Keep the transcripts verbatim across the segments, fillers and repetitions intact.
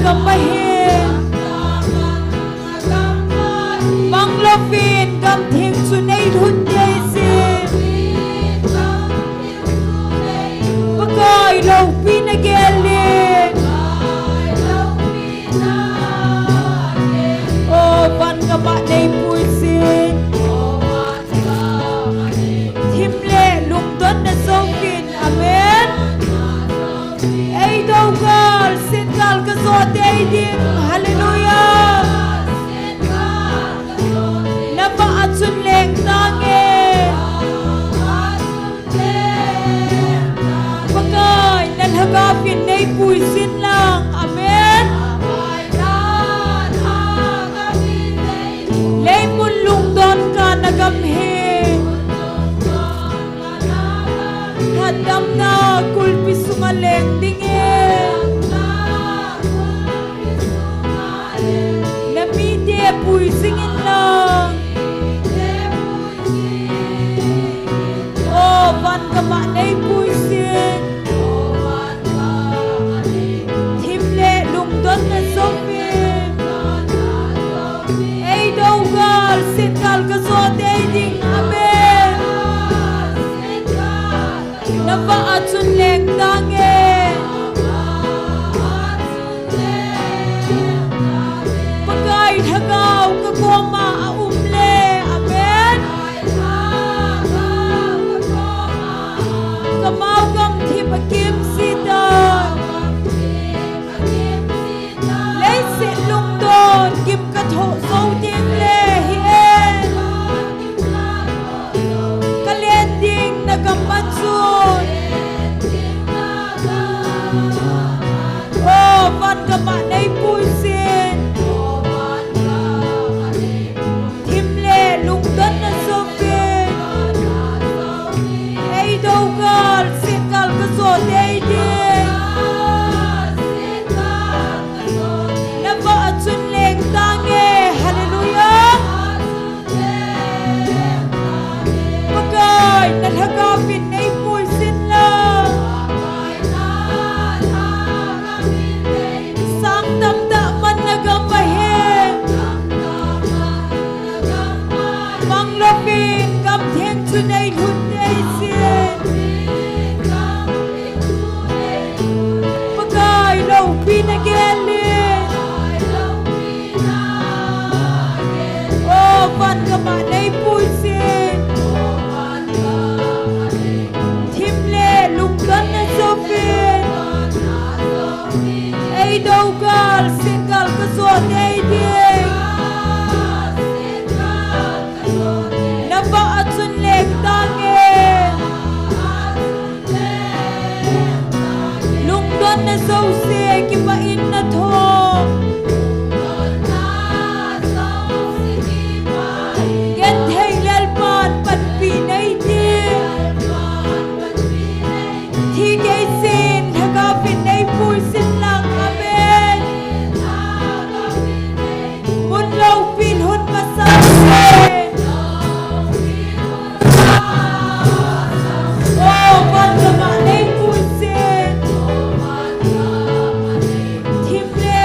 Amen. Manglovin gamtheng chu nei lhun thei sin. Pakai loupina gel in. O van gam a nei pui sin. Thim le lungdonna jouvin. Amen. Ei do gal, set gal ka jo tei ding. Hallelujah. Na vah a chun leng tange. Pakai, na lhagao in nei pui sin lang. Amen. Leimun lungdon ka na gam hi. Hatdamna kulpi sunga leng ding e. Na mite pui jing in lang. O van gam a nei pui sin. Thim le lungdonna jouvin. Ei do gal, set gal ka jo tei ding. Amen. Na vah a chun leng tange. Pakai lhagao ka koma a um le. Amen. Ka mau gamthip a kim si tan. Leiset lungdon kim ka thoh jou ding le hi e. Ka len ding na gam a chun. O van gam a nei pui sin. Thim le lungdonna jouvin. Ei do gal, set gal ka jo tei ding. Na vah a chun leng tange. Hallelujah. Pakai, na lhagao in nei pui sin lang. Sang tamtah man na gam ahi. Manglovin gamtheng chu nei lhun thei sin. Pakai loupina gel in. O van gam a nei pui sin. Thim le lungdonna jouvin. Ei do gal, set gal ka jo tei ding. Na vah a chun leng tange. Lungdonna jouse kipah in na thoh. Genthei Lalpan panpi nei ding. Thi kei sin, lhagao in nei pui sin lang. Amen. Mun loupin hun masa sin. O van gam a nei pui sin. Thim le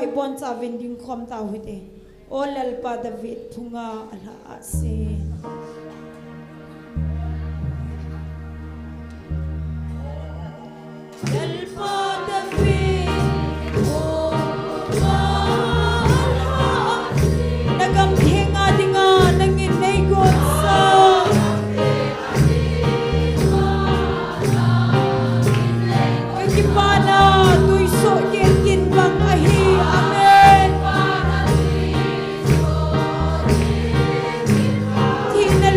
ibonchauvin dingkhom tauhite. O Lalpa David phunga alhah a se. Lalpa David phunga alhah a se. Nagam thenga dinga nangin neigonsa. Kakipana tuisoh kit kin bang ahi. Amen. Thina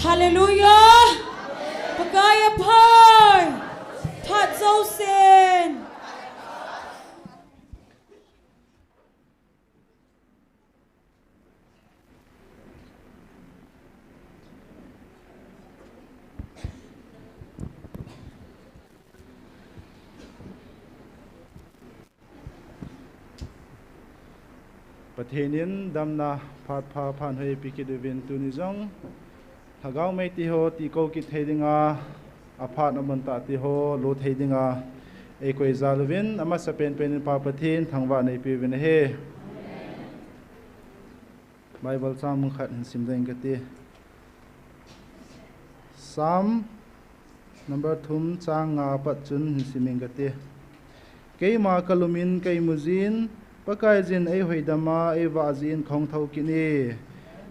Hallelujah! Pakai aphai! Phat jousen! Pathen in damna phat pha phat hoi eipeh kit uvin tuni jong lhagao mei teho tihkou kit thei dinga, aphat amun tah teho lut thei dinga eikoi jal uvin, amasapen pen in Pa Pathen thangvahna eipeh uvin ahi. Bible chang mun khat hin sim ding kati. Psalm number thum chang nga apat chun hin sim ing kati. Keima kalum in kaimu jin, Pakaiyin eihoidam a eivah jin kahung thou kit e.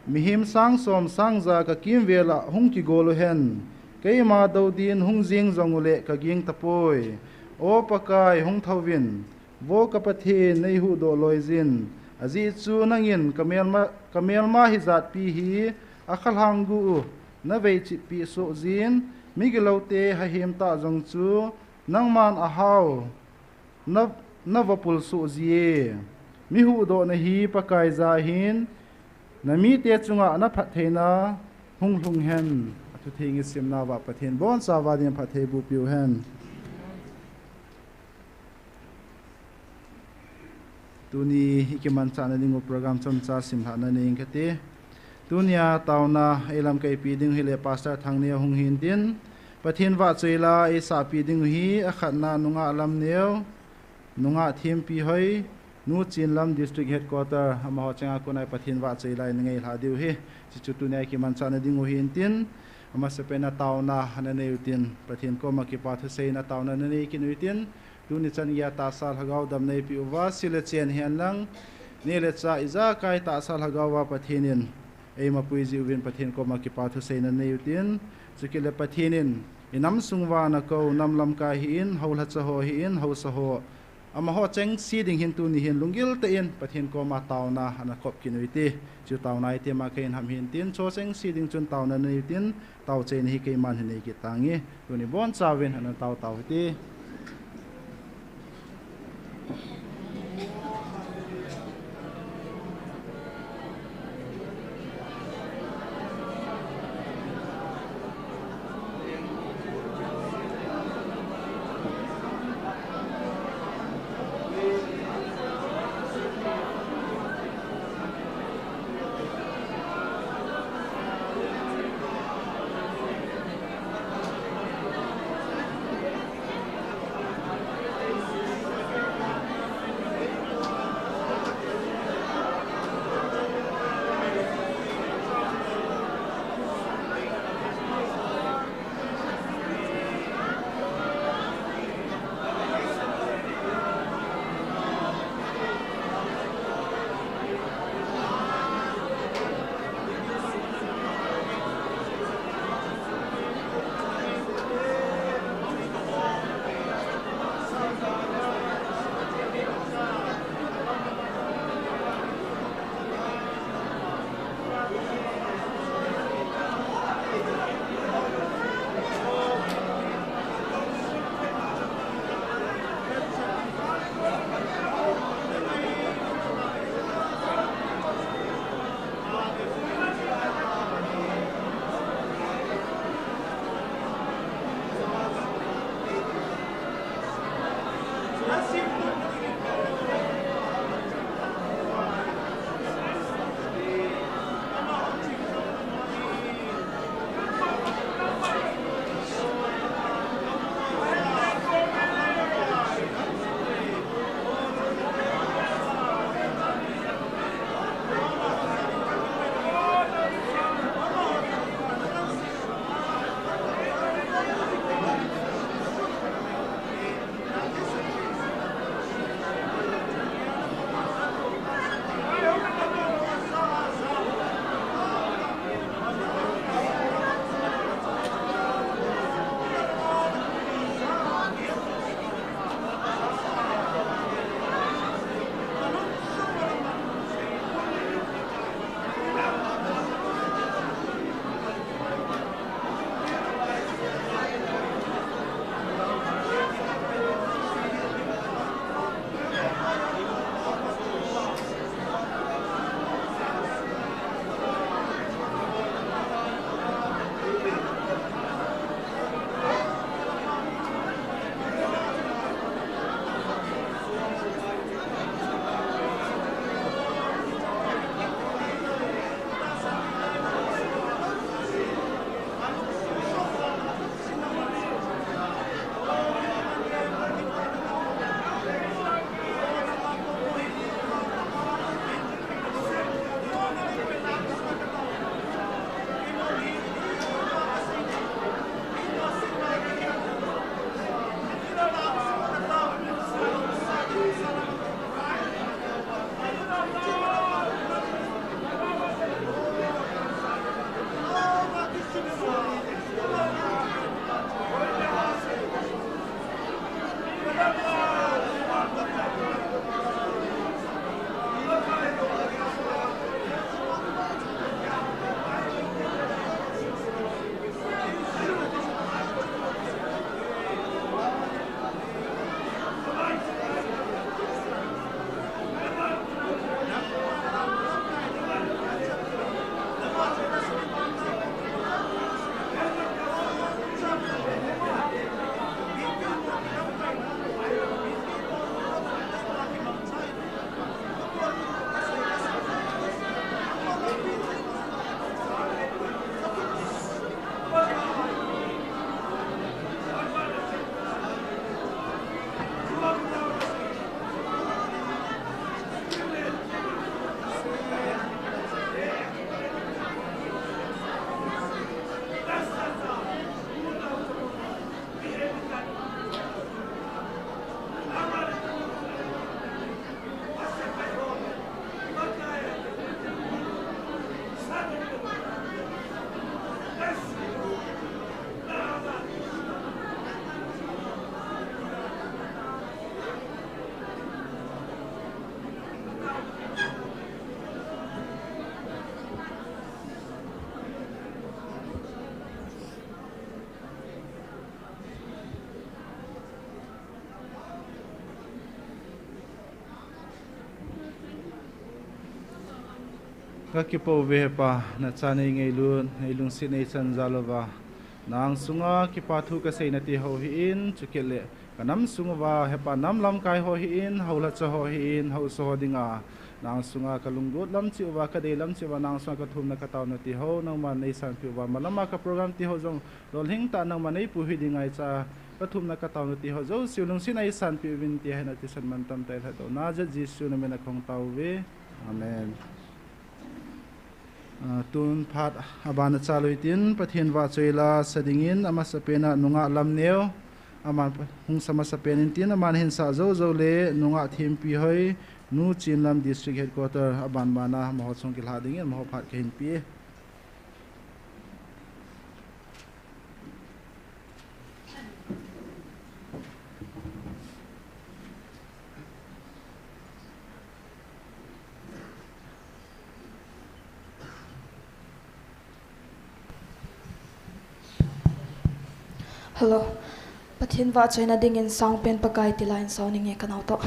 Mihem sang som sang ja kakimvel a hung kigol uhen. Keima dou din hung jing jong uleh kaging tapoi. O Pakai, hung thouvin. Vo ka Pathen, neihuhdoh loiyin, ajeh chu nangin kamelma, kamelma hijatpi hi akhalhang guh u naveichippi soh jin, migiloute hahem tah jong chu nangman ahao na, navapul soh jie. Mihuhdohna hi Pakaiya ahin, namite chunga naphattheina hung lhung hen. Athutheng isimna uva Pathen bonchauva din phattheiboh peh uhen. Tuni ikimanchah na dingu program chomcha simlhah na nei ing kati. Tunia taona eilamkai peh dingu hile Pastor Thangneo hung hintin, Pathen vahchoila eisahpeh dingu hi akhatna nungah Lamneo, nungah Thempi hoi, Nu Chinlam District Headquarter, amaho chunga kona Pathen vahchoila eina ngailhah diu ahi. Chuchu tunia ikimanchah na dingu hintin, amasapen a taona ana nei utin, Pathen koma kipa thusei in taona ana nei kit utin, tuni chan geiya tahsa lhagao damna eipeh uva, se le chen hihen lang, neh le chah ijakai tahsa lhagao uva Pathen in eimapui jeh uvin Pathen koma kipa thusei in ana nei utin, chukit le Pathen in inam sung uva nakou, nam lamkai hih in, hou lhacha ho hih in, haosa ho, amaho chengse ding hin tuni hin lunggil tah in Pathen koma taona ana kop kit uti, chu taona item a kahin ham hintin, chu chengse ding chun taona nei utin, taochaina hi keiman hin nei kit tange, tuni bonchauvin ana tao tao hite. Ka kipo ve Hepa, na cha nei ngailut, nei lungset nei chan jal uva. Nang sunga kipa thu ka sei nati ho hi in, chukit le ka nam sung uva, Hepa nam lamkai ho hi in, hou la cha ho hi in, hou so ho dinga. Nang sunga ka lunglut lam chi uva, ka dei lam chi uva, nang sunga ka thum na ka tau nati ho, nangma nei sanpi uva, malama ka program ti ho jong, lolhing ta nangma nei pu hi ding ngai cha, ka thum na ka tau nati ho, jo siu lungset nei sanpi uvin ti hai na ti san man tam tai tha do. Na ja Jesu na me na khong tau ve. Amen. Ah, tun phat abana chalui tin, Pathen vahchoi la sa dingin, amasa pena nungah lam neo, aman hung sa masa pen in tin, aman hin sa jo jo le, nungah thempi hoi, Nu Chinlam District Headquarter, aban bana, maho chung kilha dingin, maho phat kahin pi. Hello. Pathen vahchoina dingin sang pen Pakai ti la in sao ninge ka nao toh.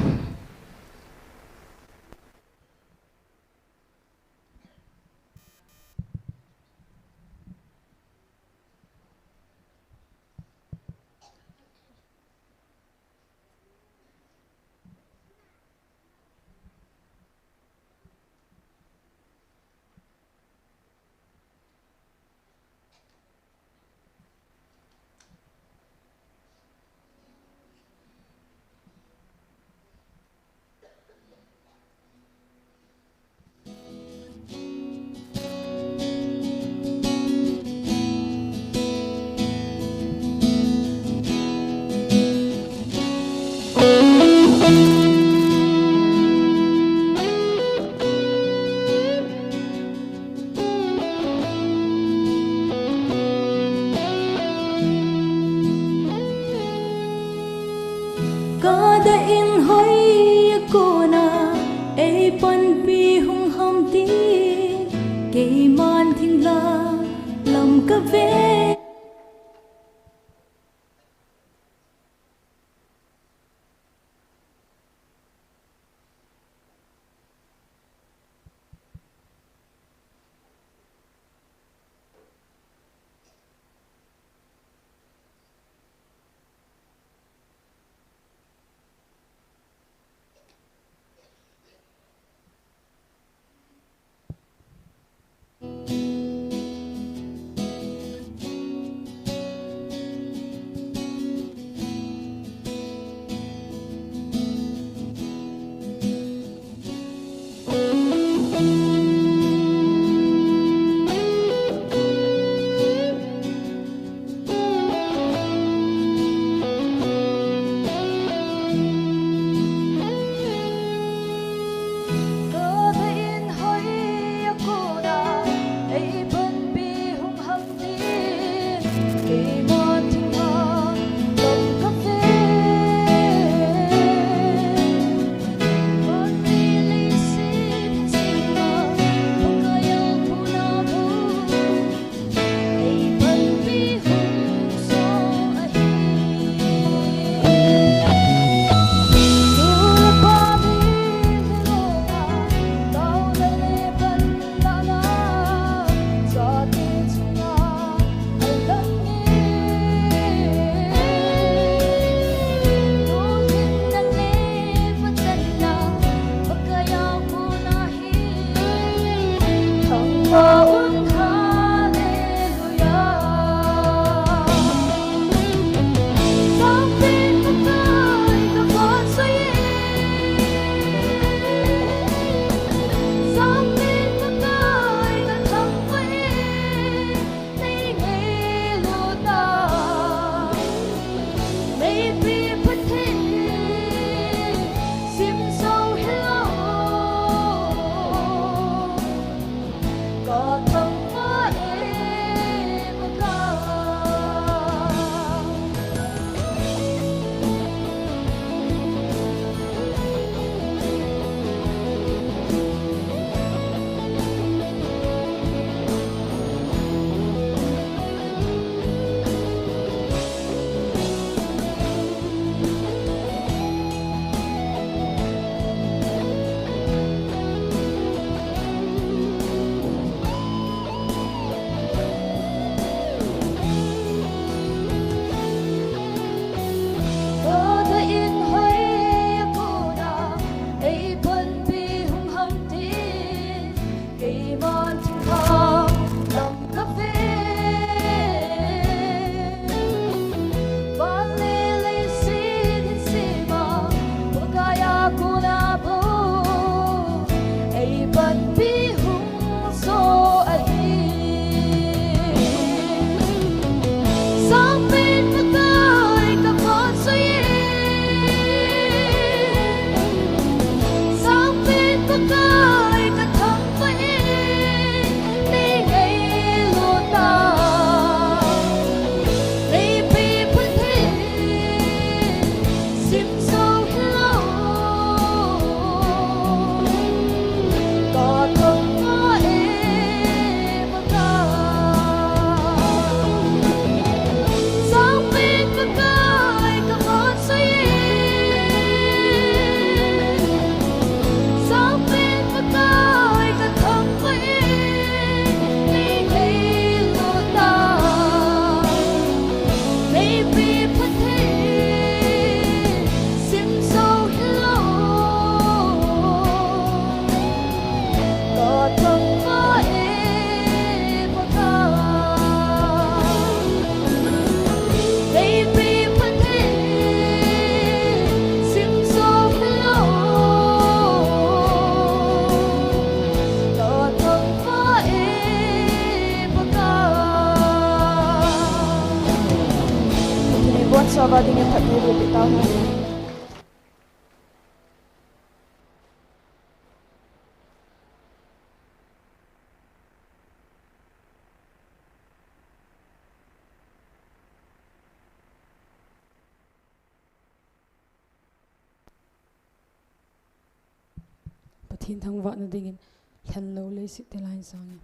Ka da in hoi a kona, ei panpi hung ham ti, keiman thing la lam ka ve. Chava dingin phatthei boh peh tauhen. Pathen thangvahna dingin Lhenlou Leiset ti la hin sang in.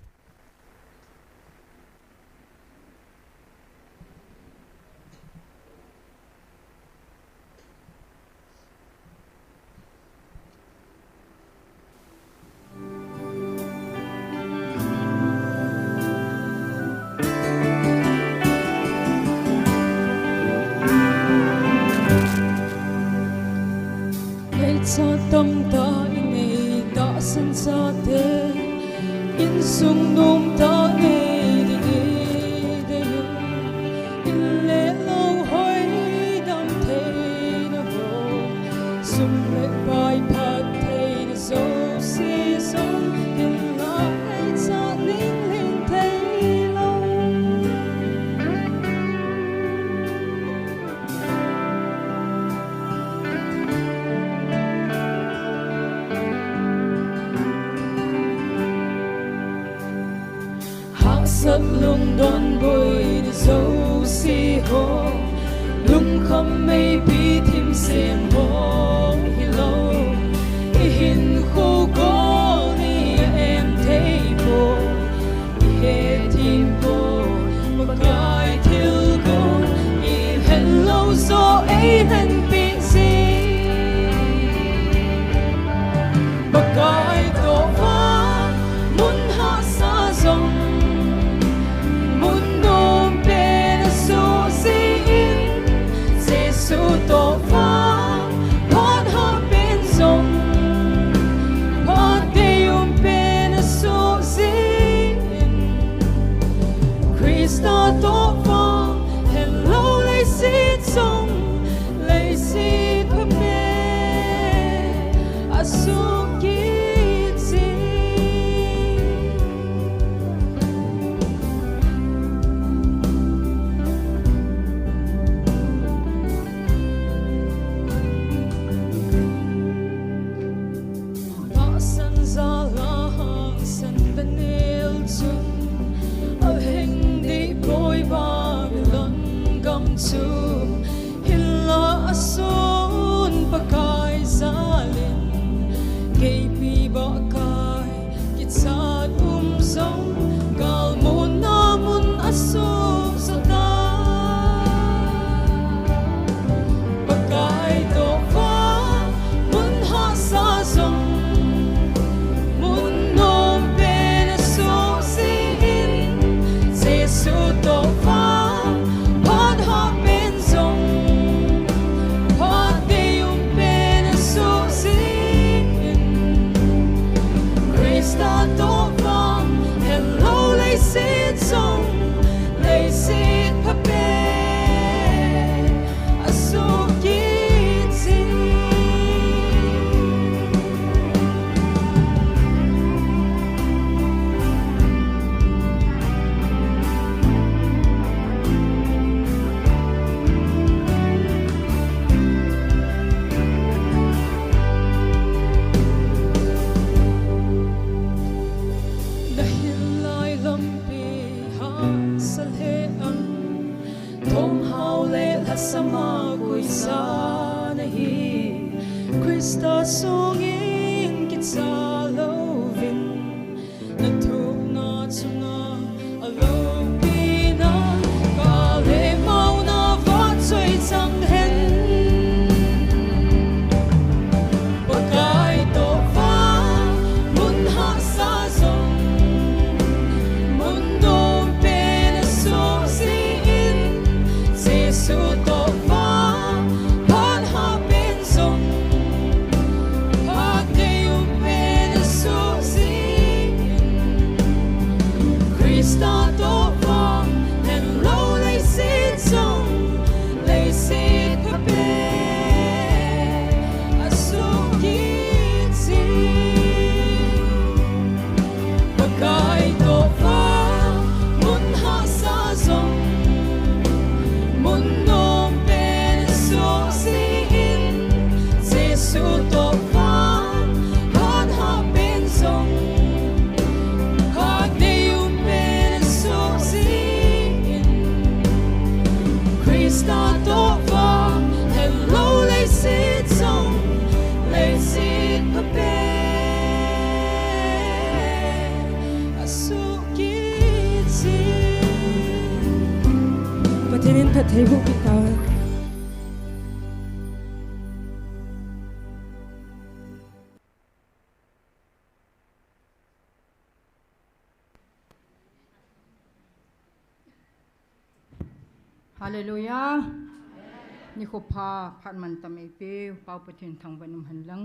Ngaichat tamtah inei tahsan chate, insung nomtah nei ding idei u, in le lou hoidam theina ho, sum le pai phattheina jouse jong, hinlah ngaichat lhinglhing theilou. Hahsat lungdon boina jouse ho, lungkham meipi thim sem ho hilou, ihinkho gol ni a-em thei poi. Ihet thim poi, Pakai thilgon, ilhen lou joh eilhenpeh jing. Pakai toh vang mun hahsa jong, mun nompen asoh jeh in, Jesu toh vang phat hahpen jong, phat deium pen asoh jeh in, Christa toh vang lhenlou leiset jong, leiset phapen asoh kit jing. Tahsan jal a hangsan Daniel chun, alhing dih poi Babylon gam chu, hinlah asun Pakai jal in, keipi bahkai kichat um jong, galmuna mun asuhsah tai. Pakai toh vang mun hahsa jong, mun nompen asoh jeh in, Jesu toh vang phat hahpen jong, phat deium pen asoh jeh in, Christa toh vang lhenlou leiset jong, leiset phapen asoh kit jing. Na hinlai lampi hahsa lheh am, thonghao le lhasam a koicha nahi, Christa sungin kicha louvin, na thupna chunga aloupina, ka le mauna vahchoi chang hen. Pakai toh vang mun hahsa jong, mun nompen asoh jeh in, Jesu toh vang phat hahpen jong, phat deium pen Christa toh vang, hello leiset jong, leiset pha pen asuh kit jin. Pathen in phatthei boh kit tauhen. Hallelujah. Nikho pha, phat mantam eipeu Pau Pathen thangvah in um hen lang.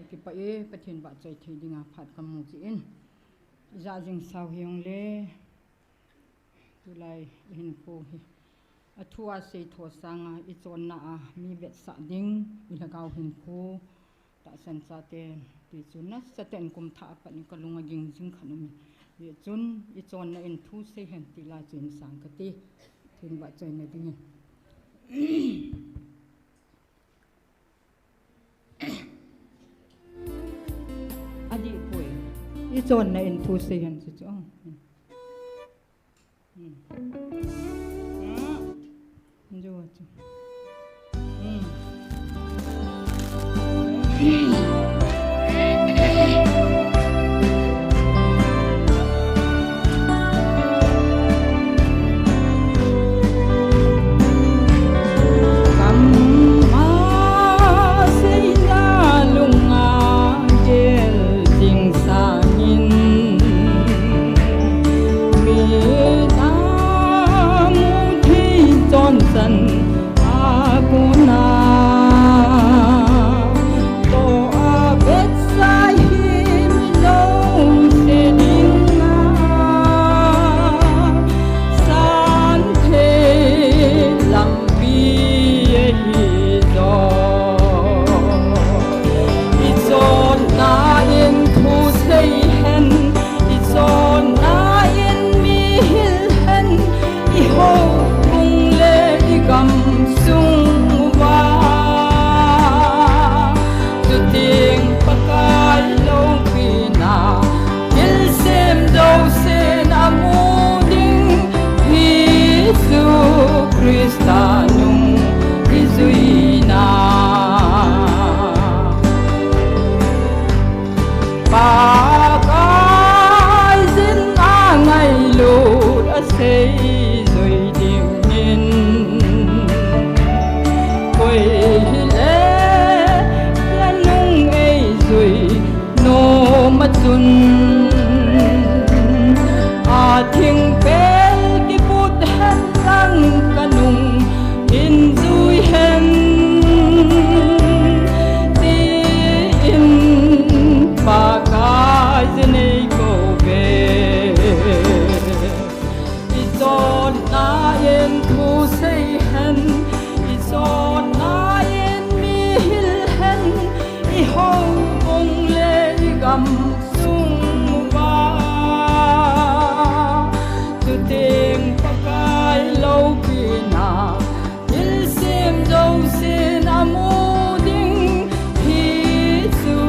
Kipah e, Pathen vahchoi thei dinga phat kamu jeh in. Ija jing sau hijongle, tulai ihinkho hi, athu a seitho sanga ichonna a mi vetsah ding, ilhagao hinkho tahsan chaten, tichun nasatah in kum thah a pat in kalung aging jing khat um in. Hijeh chun ichonna in thu sei hen ti lai chu hin sang kate. Pathen vahchoina dingin. Adih poi. Ichonna in thu sei hen chu chu. Hmm. Hmm. Hmm. Ichonna in thu sei hen, ichonna in mi hil hen, ihoubung le igamsung uva. Chuteng Pakai loupina, thilsem jousen amu ding, Jesu Christa nung ijuina. Pakai jin a ngailut asei jui dingin, koi hile kanung eijui nom a chun, athingpel kiput hen lang kanung in jui hen, tin Pakai jin eikou ve. Ichonna in thu sei hen, ichonna in mi hil hen, ihoubung le igamsung uva. Chuteng Pakai loupina, thilsem jousen amu ding, Jesu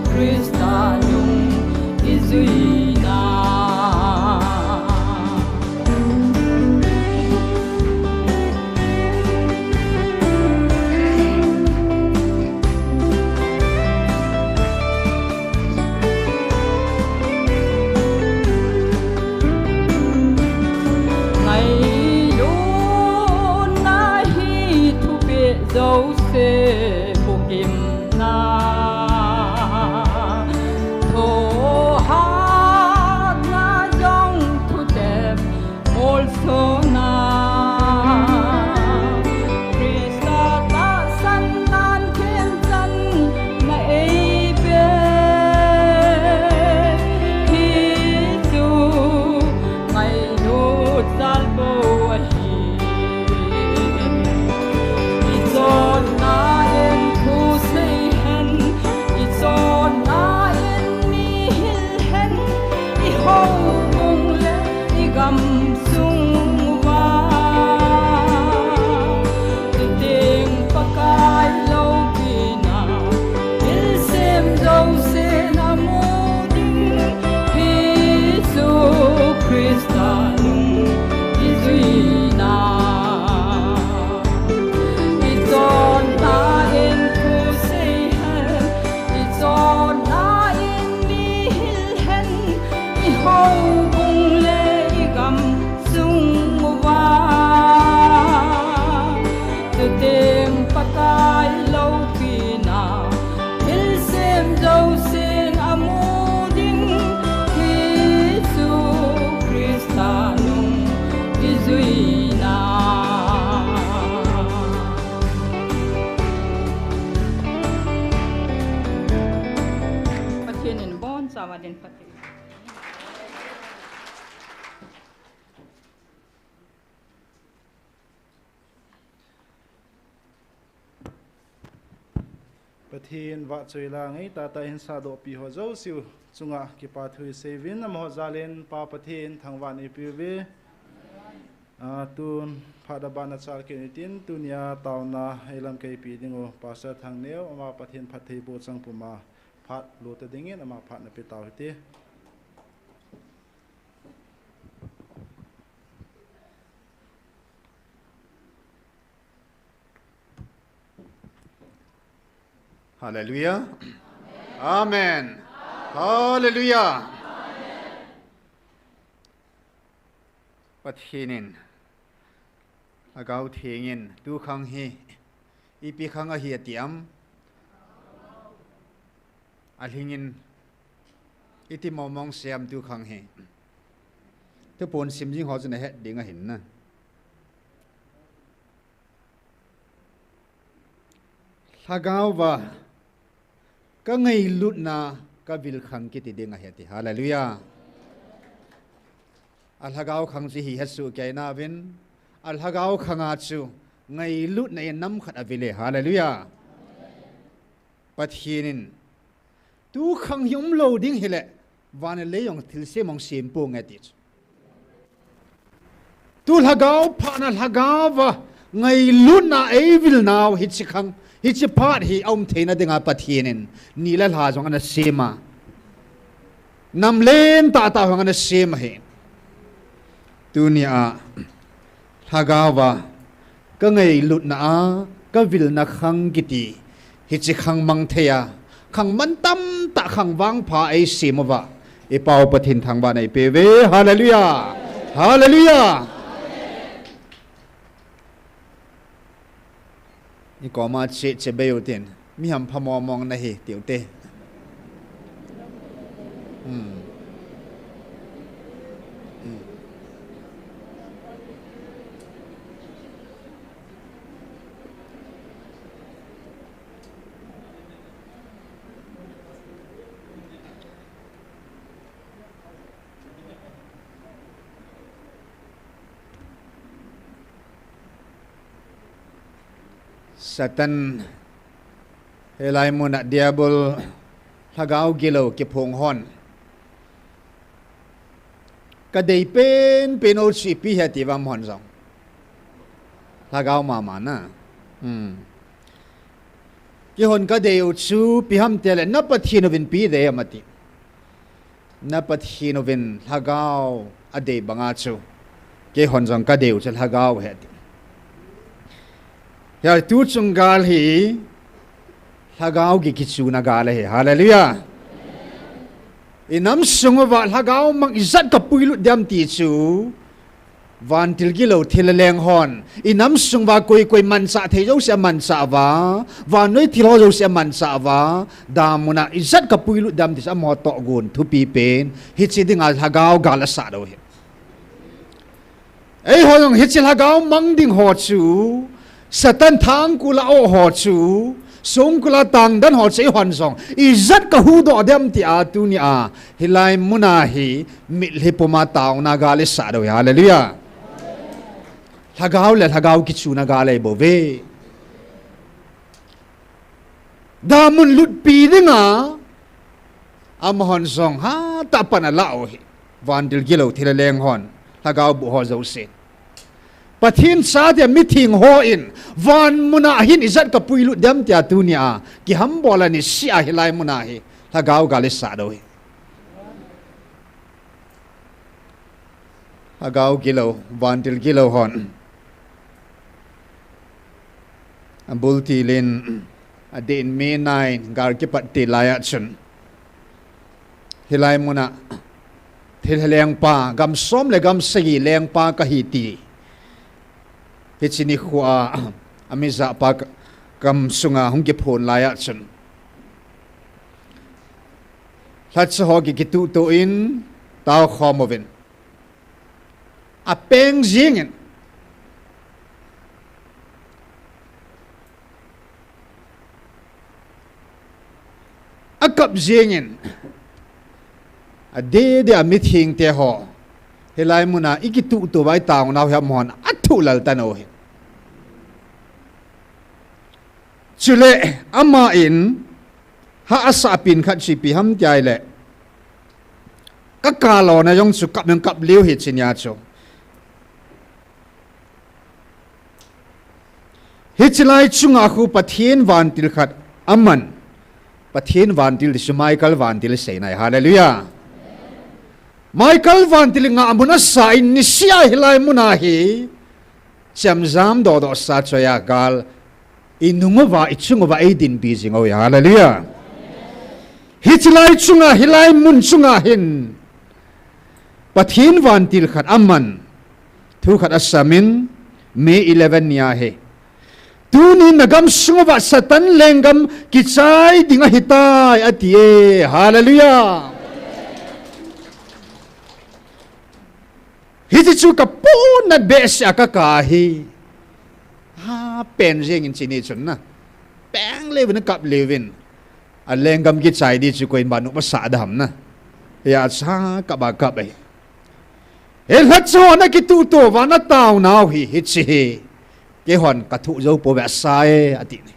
Christa nung ijuina. Ngailutna hi thupeh jouse bukimna, thohhatna jong thutep molsona, Christa tahsan nan themchan na eipe, hichu ngailut jal bou ahi. Ichonna in thu sei hen, ichonna in mi hil hen, ihoubung le igamsung uva. Pathen vahchoi la ngai tah tah in sadoh pi ho jouse u chunga kipa thu isei uvin, amaho jal in Pa Pathen thangvah in eipe uve. A, tun phat abana chal kit in tin, tunia taona eilamkai pi ding u Pastor Thangneo, ama Pathen phattheiboh chang puma phat lo ta dingin ama phat nape tau hite. Hallelujah. Amen. Hallelujah. Pathen in, Lhagao Theng in, tu khang hi ipi khang ahi ati am? Alhing in iti mong mong sem tu khang hi. Tupon sim jing ho chun ahet ding ahin na. Lhagao va ka ngailutna ka vil khang kiti ding ahi ati. Hallelujah. A lhagao khang chu hi het suh kei na vin. A lhagao khang a chu ngailutna in nam khat avil e. Hallelujah. Pathen in tu khang hi um lo ding hile, van le lei jong thilse mong sem ponge ti chu. Tu lhagao phatna lhagao va ngailutna eivil nau hiche khang, hiche phat hi aum theina dinga Pathen in ni le lha jong ana sem a. Nam len tah tah jong ana sem ahi. Tunia lhagao va ka ngailutna a ka vilna khang kiti hiche khang mang thei a, khang mantam tah khang vangpha eisem uva, i Pau Pathen thangvah in eipe uve. Hallelujah. Hallelujah. I koma che, che bei u tin. Mi hampha mong mong nahi, tiu te. Hmm. Hmm. Satan, hilai muna Diabol, lhagao gilou kiphong hon. Ka dei pen pen u chu ipi hi ati vang hon jong. Lhagao mama na. Hmm. Kihon ka dei u chu ipi ham tile, na Pathen uvin ipi dei ham ati. Na Pathen uvin lhagao adei banga chu, kei hon jong ka dei u chu lhagao ahi ati. Hia tu chung gal hi lhagao gi kichuna gal ahi. Hallelujah. I nam sung uva lhagao mang ijat ka puilut diam ti chu, vantil gilou thil leng hon, i nam sung uva koi koi manchah thei jouse amanchah uva, vannoi thil ho jouse amanchah uva, damuna ijat ka puilut diam ti chu amaho tohgon thupi pen, hiche dinga lhagao gal asah diu ahi. Eiho jong hiche lhagao mang ding ho chu, Satan thangkul a o ho chu, songkul a tangdan ho chu eihon jong ijat ka huhdoh diam tia tunia hilai muna hi mitlhi puma taona gal isah diu ahi. Hallelujah. Lhagao le lhagao kichuna gal ahi bouve. Damun lutpi dinga, amahon jong hatah a pan alah u ahi. Vantil gilou thil leng hon, lhagao boh ho jouse. Pathen chate mitheng hon, van muna hin ijat ka puilut diam tia tunia, kihambol a niseh a hilai muna hi, lhagao gal isah diu ahi. Lhagao gilou, vantil gilou hon. Abul til in, adeh in May nine, gal kipat til laiya chun. Hilai muna, thilha lengpa, gam som le gam sagi lengpa kahi ti. Hiche nikho a, amijahpa ka, gam sunga hung kiphon laiya chun. Lhacha ho ki kituh tuh in, tao khom uvin. Apeng jingin. Akap jingin. Adeh deh a mithengte ho, hilai muna ikituhtuh uva itaonau hi amahon athuhlel tan u hi. Chule, aman, ha asah pen khat chu ipi ham tia ahile, kakap lona jong chu kap jong kap lheh hi chun ahi chu. Hiche lai chunga khu Pathen vantil khat aman. Pathen vantil ti chu Michael vantil seina ahi. Hallelujah. Michael vantil ngahmun asa in niseh a hilai muna hi chemjam dohdoh sa choi a gal inung uva, ichung uva eidinpi jing u ahi. Hallelujah. Hiche lai chunga, hilai mun chunga hin Pathen vantil khat aman. Thu khat asam in, May eleven ni ahi. Tuni nagam sung uva Satan lenggam kichai ding ahitai, ati e. Hallelujah. Hiche chu kapohnat behseh a kakap hi. Ha, pen jeng in chini chun na. Pen lheh uvin, kap lheh uvin. Alenggam kichai ding chu koiman nopsah ding ham na. Hia cha kap a kap e. Hilai chun akituhtuh uva ataonau hi, hiche hi. Keihon kathoh jou pouve, asai e, ati e.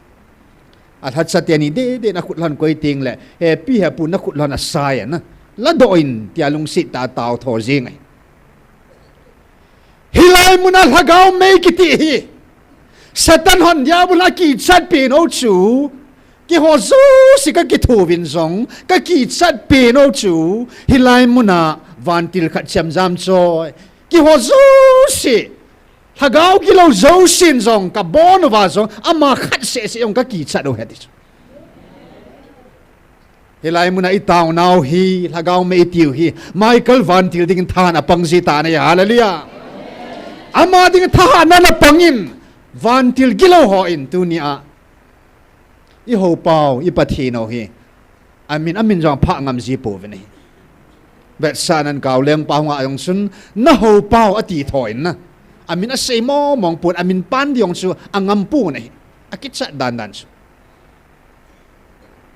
Alhacha teni deh deh in akhut lhon koi teng le, hepi hepu in akhut lhon asai e na. Ladoh in tia lungset tah a ataotho jing e. Hilai muna lhagao mei kiti hi. Satan hon Diabol a kichat pen u chu. Keiho jouse kakithoh uvin jong, kakichat pen u chu. Hilai muna vantil khat chemjam choi. Keiho jouse. Lhagao gilou jousen jong, kabon uva jong, ama khat seh seh jong kakichat u ahi ti chu. Hilai muna itaonau hi, lhagao mei itiu hi, Michael vantil dingin thahatna apang ji tan ahi, hallelujah. Ama dingin thahatna apang in, vantil gilou hon tuni a. Ihou pau, i Pathen u hi. Amin, amin jong phah ngam ji pouve ahi. Vetsahnan Kaoleng pau nga jong chun, nahou pau ati thou in na. Amin asei mong mong pon, amin pan ding jong chu angam pon ahi. Akichat dan dan chu.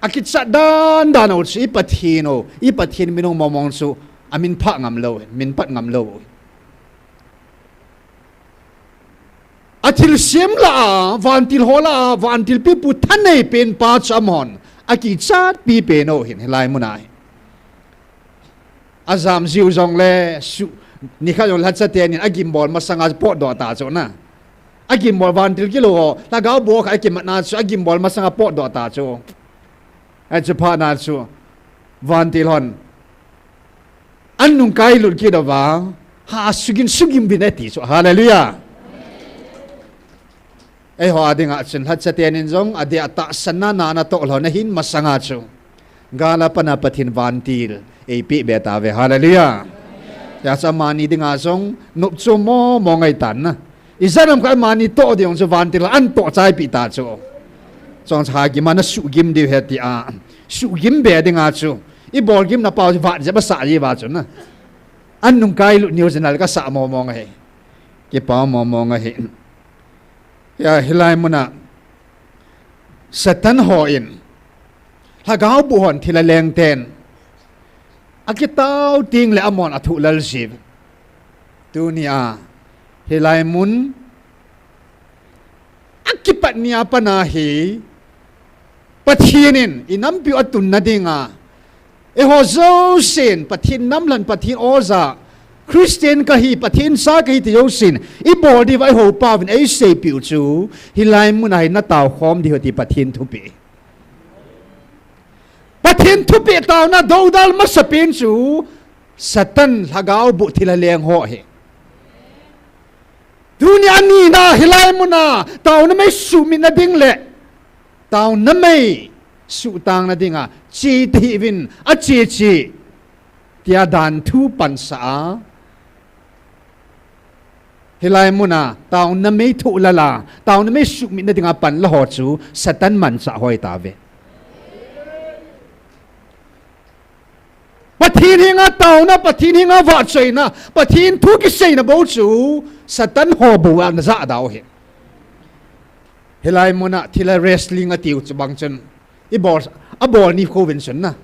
Akichat dan dan u chu i Pathen u, i Pathen min u mong mong chu amin phah ngam lou, min pat ngam lou. Athilsem lah a, vantil ho lah a, vantil pipu thanei pen pa chu amahon akichat pi pen u ahin hilai muna hi. Ajam jiu jongle, su, nikhat jong lhacha teni in agimbol masanga potdoh ta chu na. Agimbol vantil gilou ho, lhagao boh khat akimatna chu, agimbol masanga potdoh ta chu. Ahi chu phatna chu, vantil hon. An nungkai lut kit uva, ha sugim sugim uvin ati chu. Hallelujah. Eiho a dinga chun lhacha teni in jong, adeh a tahsanna natoh lhon ahin masanga chu. Gal a pat a Pathen vantil, eipeh be tauve, hallelujah. Hia chu amani dinga jong, nopchom mong mong ahi tan na. Ijat ham khat amani toh ding chu vantil a an toh chai pi ta chu. Chong cha gim a nasuh gim diu ahi tia. Suh gim be dinga chu. Ibol gimna pau chu vat jep asah ji uva chu na. An nungkai lut niu jeh in kasah mong mong ahi. Kipah mong mong ahi. Hia, hilai muna. Satan hon. Lhagao boh hon thil a leng ten. Akitao teng le amahon athuhlel ji uve. Tuni a. Hilai mun. Akipat ni a pat a hi. Pathen in, inampiu atunna dinga. Eiho jousen, Pathen nam lhon Pathen oja, Christian kahi, Pathen cha kahi ti jousen, ibol diuva eiho pauvin eiseipeh u chu, hilai muna hi natao khom diu ahi ti Pathen thupeh. Pathen thupeh taona doudal masapen chu, Satan lhagao boh thil a leng ho ahi. Tuni a nina hilai muna, taona mei suhmitna ding le, taona mei suhtangna dinga, che tahih uvin, ache che, tia danthu pansah a. Hilai muna, taona mei thohlel a, taona mei suhmitna dinga panla ho chu, Satan manchah hoi tauve. Pathen henga taona, Pathen henga vahchoina, Pathen thu kiseina bou chu, Satan ho bou a najah da u ahi. Hilai muna thil a wrestling atiu chu bang chun, ibol, abol nikho uvin chun na.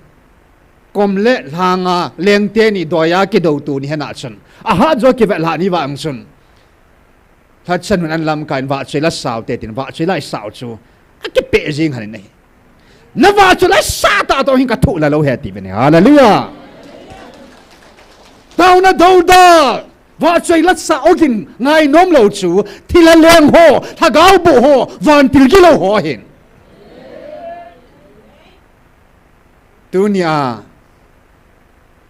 Kom le lhanga lengte ni doiya kidou tuni hena chun, ahat jo kivet lhah ni vang chun, lhachan hun an lamkai in vahchoi la sao te tin vahchoi la sao chu akipeh jing hon ahi. Na vahchoi la sa ta toh hin ka thoh la lou ahi ti ven ahi. Hallelujah. Taona dou da. Vahchoi la sao gin ngai nom lou chu thil a leng ho, lhagao boh ho, vantil gilou ho ahin. Tunia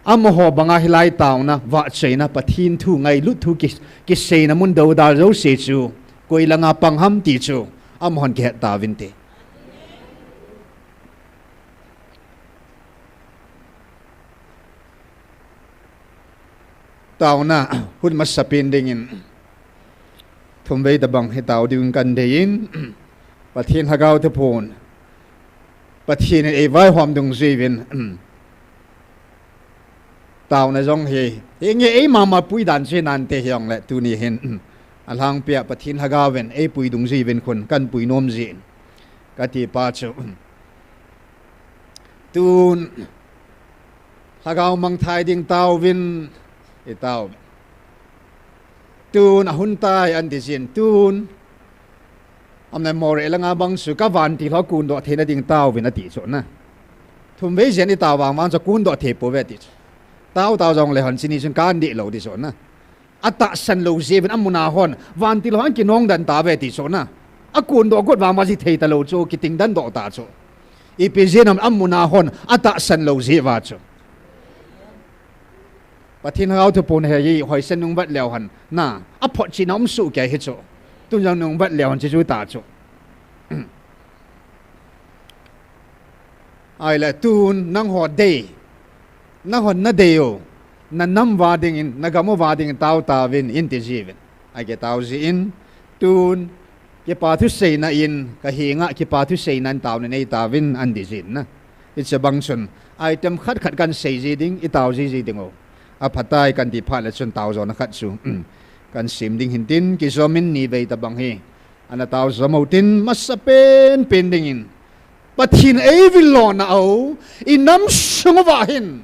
amaho banga hilai taona, vahchoina, Pathen thu, ngailut thu ki, kiseina mun dou da jouse chu koi langa pang ham ti chu amahon kihet tauvin te. Taona hun masapen dingin thumvei tabang hi tao ding kan deiyin, Pathen Lhagao Thupun, Pathen in eivaihom dungjuiyin, taona jong hi, hinge eima ma pui dan chu hinante hijongle tuni hin, alhangpia Pathen Lhagao in eipui dungjuiyin khun kan pui nom jin kati pa chu, tun Lhagao mangthai ding taovin, i taovin. Tun ahun tai anti jin, tun amna Moreh langa bang chu ka vantil ho kundoh theina ding taovin ati chu na. Thumvei jen i tao vang vang chu kundoh thei pouve ti chu. Tao tao jongle hon chini chun kan dih lou ti chu na. Atahsan lou jeh uvin amuna hon vantil ho ahin kinong dan tauve ti chu na. Akundoh got vang vang ji thei talou chu kiting dan doh ta chu. Ipi jeh ham amuna hon atahsan lou jeh uva chu. Pathen Lhagao Thupun hi hoisen nungvet leu hen na, aphotchetna um soh kei hi chu. Tun jong nungvet leu hen chi chu ta chu. Ahile tun nangho dei, nahon nadei u, nanam uva dingin, nagam uva dingin tao taovin, inti jiuvin. Akitao jin, tun, kipa thuseina in, ka henga kipa thuseina in taona nei taovin, anti jin na. Hiche bang chun, item khat khat kan sei ji ding, i tao ji ji ding u. Aphatai kanti phat le chun tao jona khat chu, kan sem ding hintin, kijomin nivei tabang hi ana tao jom u tin, masapen pen dingin Pathen eivil lona u, i nam sung uva hin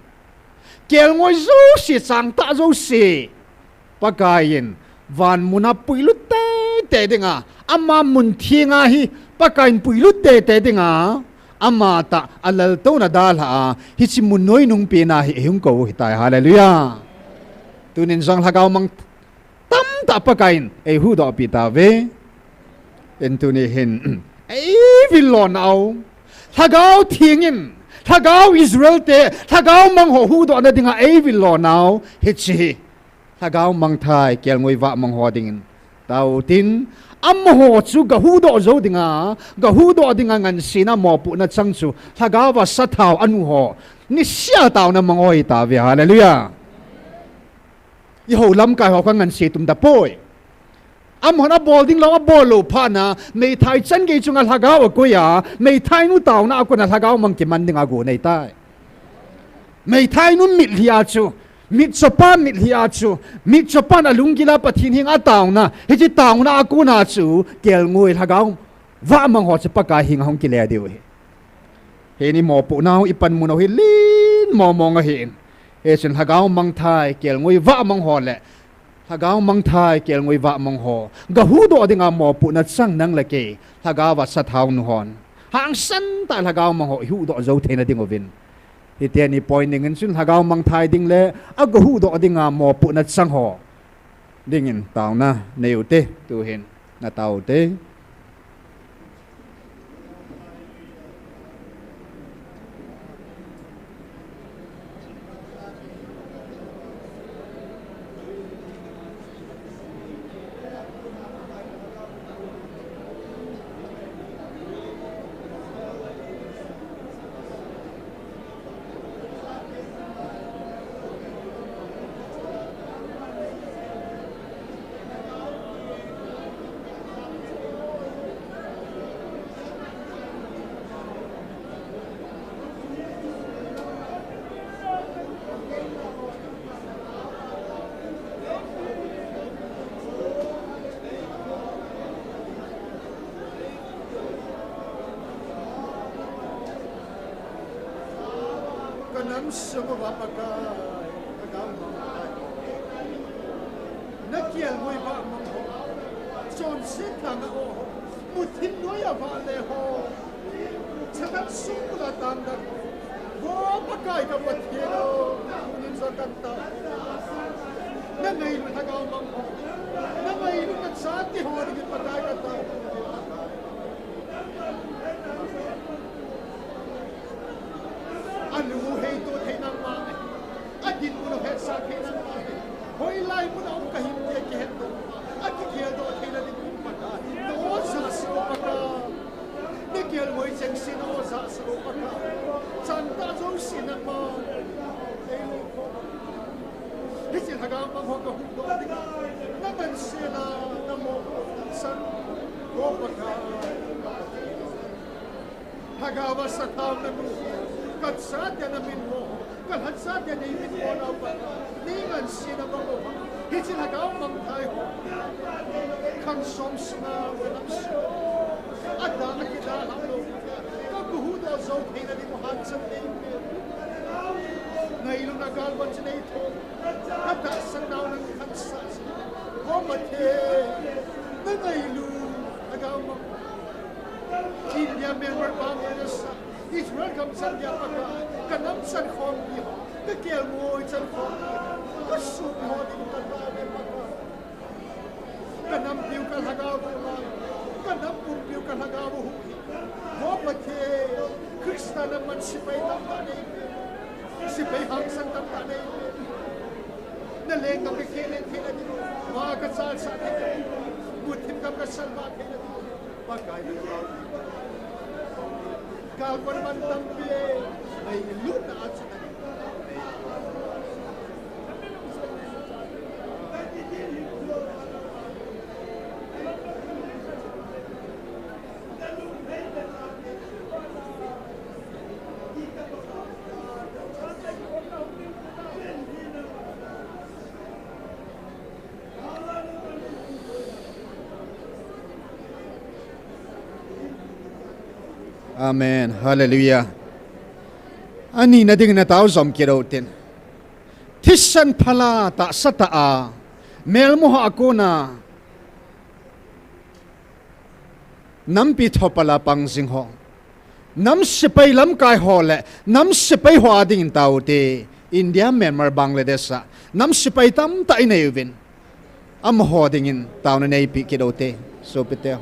kelngoi jouse, changtah jouse, Pakai in van muna puilut teitei dinga, ama mun thenga hi Pakai in puilut teitei dinga, amatah alaltouna dalha a, hiche mun noi nung pena hi eihung kou u hitai. Hallelujah. Tunin jong lhagao mang tamtah Pakai in eihuhdohpi tauve. Hin tuni hin, eivil lona u, Lhagao Theng in, Lhagao Israel te, Lhagao mang ho huhdohna dinga eivil lona u, hiche hi Lhagao mangthai kelngoi vahmang ho dingin tao tin, amaho chu gahuhdoh jou dinga, gahuhdoh dinga ngansena mopohna chang chu Lhagao va sathao anu ho, nisea taona mang ho hitauve. Hallelujah. Eiho lamkai ho kha nganse tum tapoi. Amahon abol ding lou, abol lou phatna, meithai changei chunga lhagao akoi a, meithainu taona a kona lhagao mang kiman dinga agon ahitai. Meithainu mitlhi a chu, mitchopa mitlhi a chu, mitchopan alunggil a Pathen henga ataona, hiche taona a kona chu kelngoi lhagao vahmang ho chu Pakai henga hung kile diu ahi. Hin imopohnau, ipanmunau hi len mongmong ahin, hichun lhagao mangthai kelngoi vahmang ho le lhagao mangthai kelngoi vahmang ho gahuhdoh dinga mopohna chang nang le kei, lhagao va sathao nu hon, hangsan tah lhagao mang ho ihuhdoh jou theina ding uvin, hitia ni point dingin chun lhagao mangthai ding le agahuhdoh dinga mopohna chang ho dingin taona nei ute, tuhin natao ute. Nam sung uva Pakai, ka gam mang tai. Na kelngoi vahmang ho, chonset langa o ho, muthim noiya vahle ho, chadang sung bula tangdang ho, Vo Pakai ka Pathen o, tunin jong kan tao. Na ngailu lhagao mang ho, na ngailu na chate ho dingin Pakai ka tao. Alung u heito thei nangma ahi. Adinmun u hetsah thei nangma ahi. Hoilai mun a um kahi ti akihetdoh, akigeldoh theina ding Pakai, na o jahsah o Pakai. Na kelngoi chengse na o jahsah o Pakai. Chantah jouse nangma. Hiche lhagao mang ho kahuhdoh ding, na ngansena, na mopohna san, O Pakai. Lhagao a sathao nanu, ka chate na min mo, ka lhachate nei min mo nau Pakai, nei ngansena bang uva, hiche lhagao mangthai ho, khang som sunga ka nam sung, ada akidalhah lou, ka kihuhdoh jou theina ding u hanchan nei pe. Ngailutna galvan chu nei thou, ka tahsan nau nang khansah chu, O Pathen, na ngailu lhagao mang. India, Myanmar, Bangladesh a, Israel gam chan dia Pakai, ka nam chankhompi ho, ka kelngoi chankhompi ho, ka sopi ho ding ka tao e Pakai. Ka nampiu ka lhagao u, ka nam pumpiu ka lhagao u hi, O Pathen, Christa namman sepai tamtah nei pe, sepai hangsan tamtah nei pe. Na lenggam ka kile thei ding, ma ka chalsah thei ding, muthim gam ka salvah thei ding. Pakai na ka tao. Galvan man tampi, ngailutna a chu. Amen. Hallelujah. Ani na ding na tao jom kit u tin. Thisan phala tahsa tah a, melma ho a kona, nampi thopal a pang jing ho, nam sepai lamkai ho le nam sepai ho a dingin tao u te. India, Myanmar, Bangladesh a nam sepai tamtah i nei uvin, amaho dingin taona nei pe kit u te, sopite.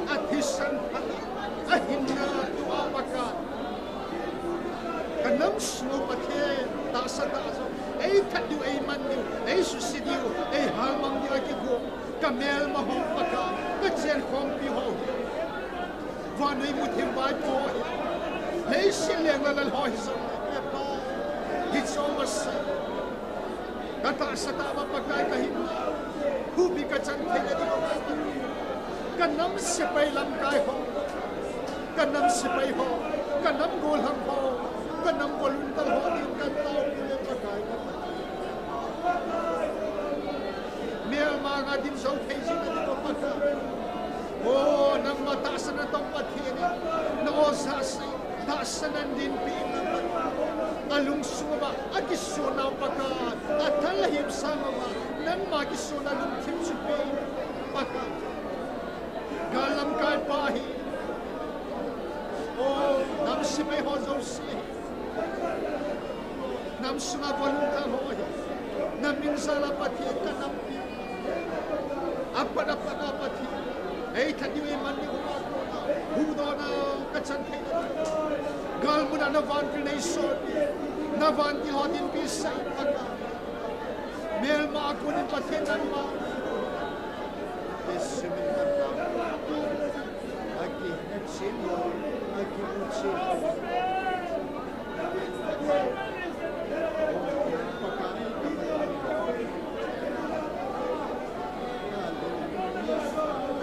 Athisan phat a, ahinna tua Pakai, ka nam sung u Pathen, tahsa tah jong, eithat diu, eiman diu, eisuse diu, eihalmang diu a kigong, ka melma ho Pakai, ka chenkhompi ho, vannoi muthim vaipo ho hi, leiset leng le lal ho hi jong, e Pa, hiche masang ka tahsa tah uva Pakai ka hin, hubi ka chan theina ding uva, ka nam sepai lamkai ho, ka nam sepai ho, ka nam gollhang ho, ka nam volunteer ho ding ka tao u le Pakai ka Pathen. Melma nga ding jou thei jing na ding uva Pakai. O, nangma tahsa natong Pathen in, na o jahsah in, tahsa nan dinpi in, alungsung uva akisonau Pakai, athal ahimsang uva nangma kisona lungthim chu pe in Pakai. Gal lamkai pa hi, o, nam sepai ho jouse hi, nam sunga volunteer ho hi, na min jal a Pathen ka nampi, apat apat a Pathen, eithat diu eiman diu ho a kona, huhdohna ka chan theina ding, galmun a na vantil nei solpeh, na vantil ho dinpi sah in Pakai. Melma a konin Pathen nangma, Jesu min a, akihetchen ho, akimuchen ho, Pakai, Hallelujah.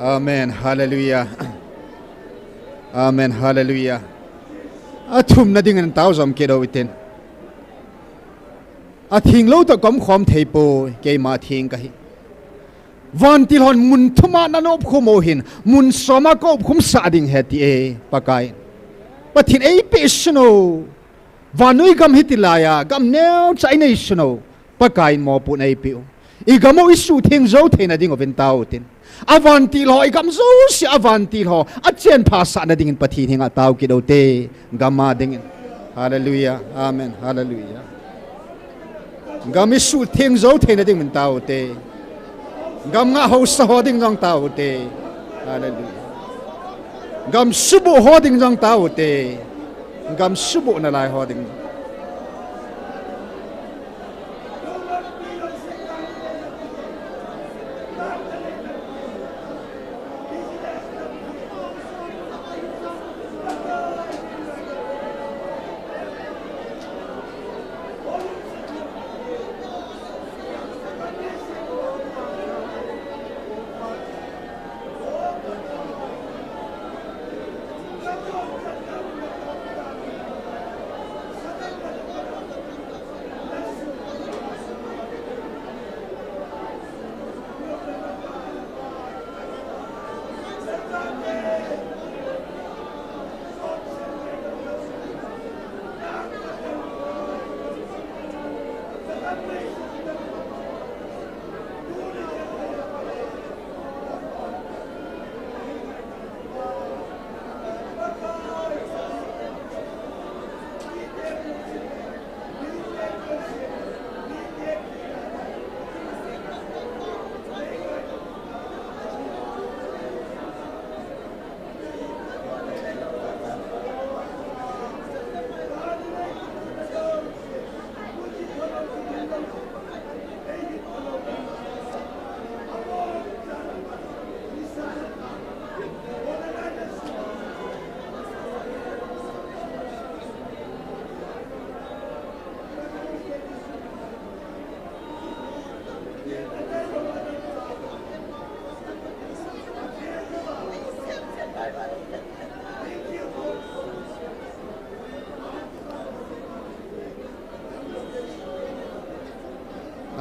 Amen. Hallelujah. Amen. Hallelujah. Athumna dingin tao jom kit u hitin. Atheng lou toh ka umkhom thei poi, keima atheng kahi. Vantil hon mun thuma na nop khum u hin, mun soma ka upkhum sah ding ahi ti e, Pakai. Pathen eipeh sun u. Vannoi gam hiti laiya, gam neocha inei sun u. Pakai in mopohna eipeh u. I gam u isuhtheng jou theina ding uvin tao u hitin. Avantil ho, i gam jouse avantil ho, achen phasah na dingin Pathen henga tao kit u hite, gam a dingin. Hallelujah. Amen. Hallelujah. Gam isuhtheng jou theina dingin tao u hite. Gam ngah haosa ho ding jong tao u hite. Hallelujah. Gam suboh ho ding jong tao u hite. Gam suboh nalai ho ding.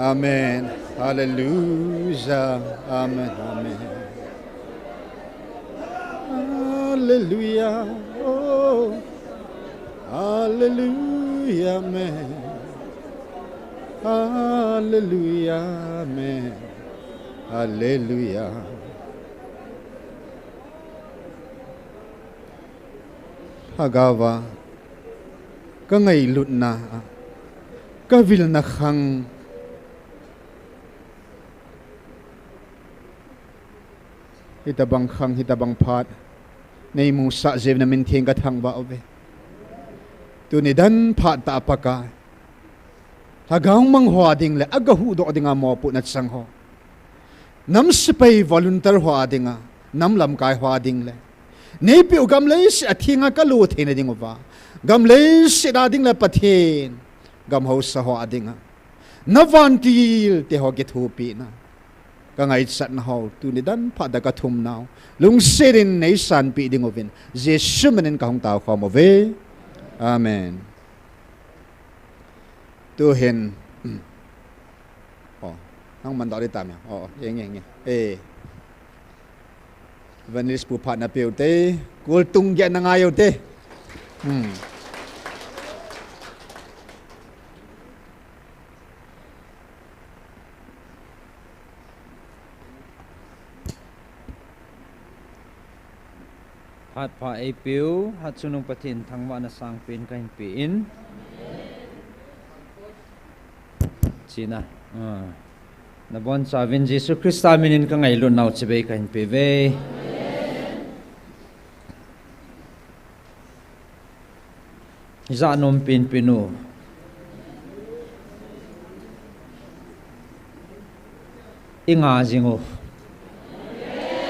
Amen. Hallelujah. Amen. Amen. Hallelujah. Oh. Hallelujah. Amen. Hallelujah. Amen. Hallelujah. Lhagaova ka ngailutna, ka vilna khang, hitobang khang, hitobang phat nei musah jeh in na min theng ka thangvah uve. Tuni dan phat tah a Pakai, lhagao mang ho a ding le aga huhdoh dinga mopohna chang ho, nam sepai volunteer ho a dinga, nam lamkai ho a ding le, neipeh u gam leiset a thenga ka lo theina ding uva, gam leiset a ding le Pathen, gam haosa ho a dinga, na vantil te ho kithopina, ka ngaichatna ho, tuni dan phat a ka thum nau, lungset in nei sanpeh ding uvin, Jesu min in ka hung tao khom uve. Amen. Tuhin, oh, nang man dau di tam ya. Oh, eng, eng, eng. Eh. Evangelist pu phat na pe u te, kul tung gei na ngai u te. Hmm. Phat pha eipeu, hatchungnung Pathen thangvahna sangpen kahin pe in. China. Ah. Nabonchauvin Jesu Christa minin ka ngailutnau chibai kahin pe uve. Ija nom penpen u. Inga jing u.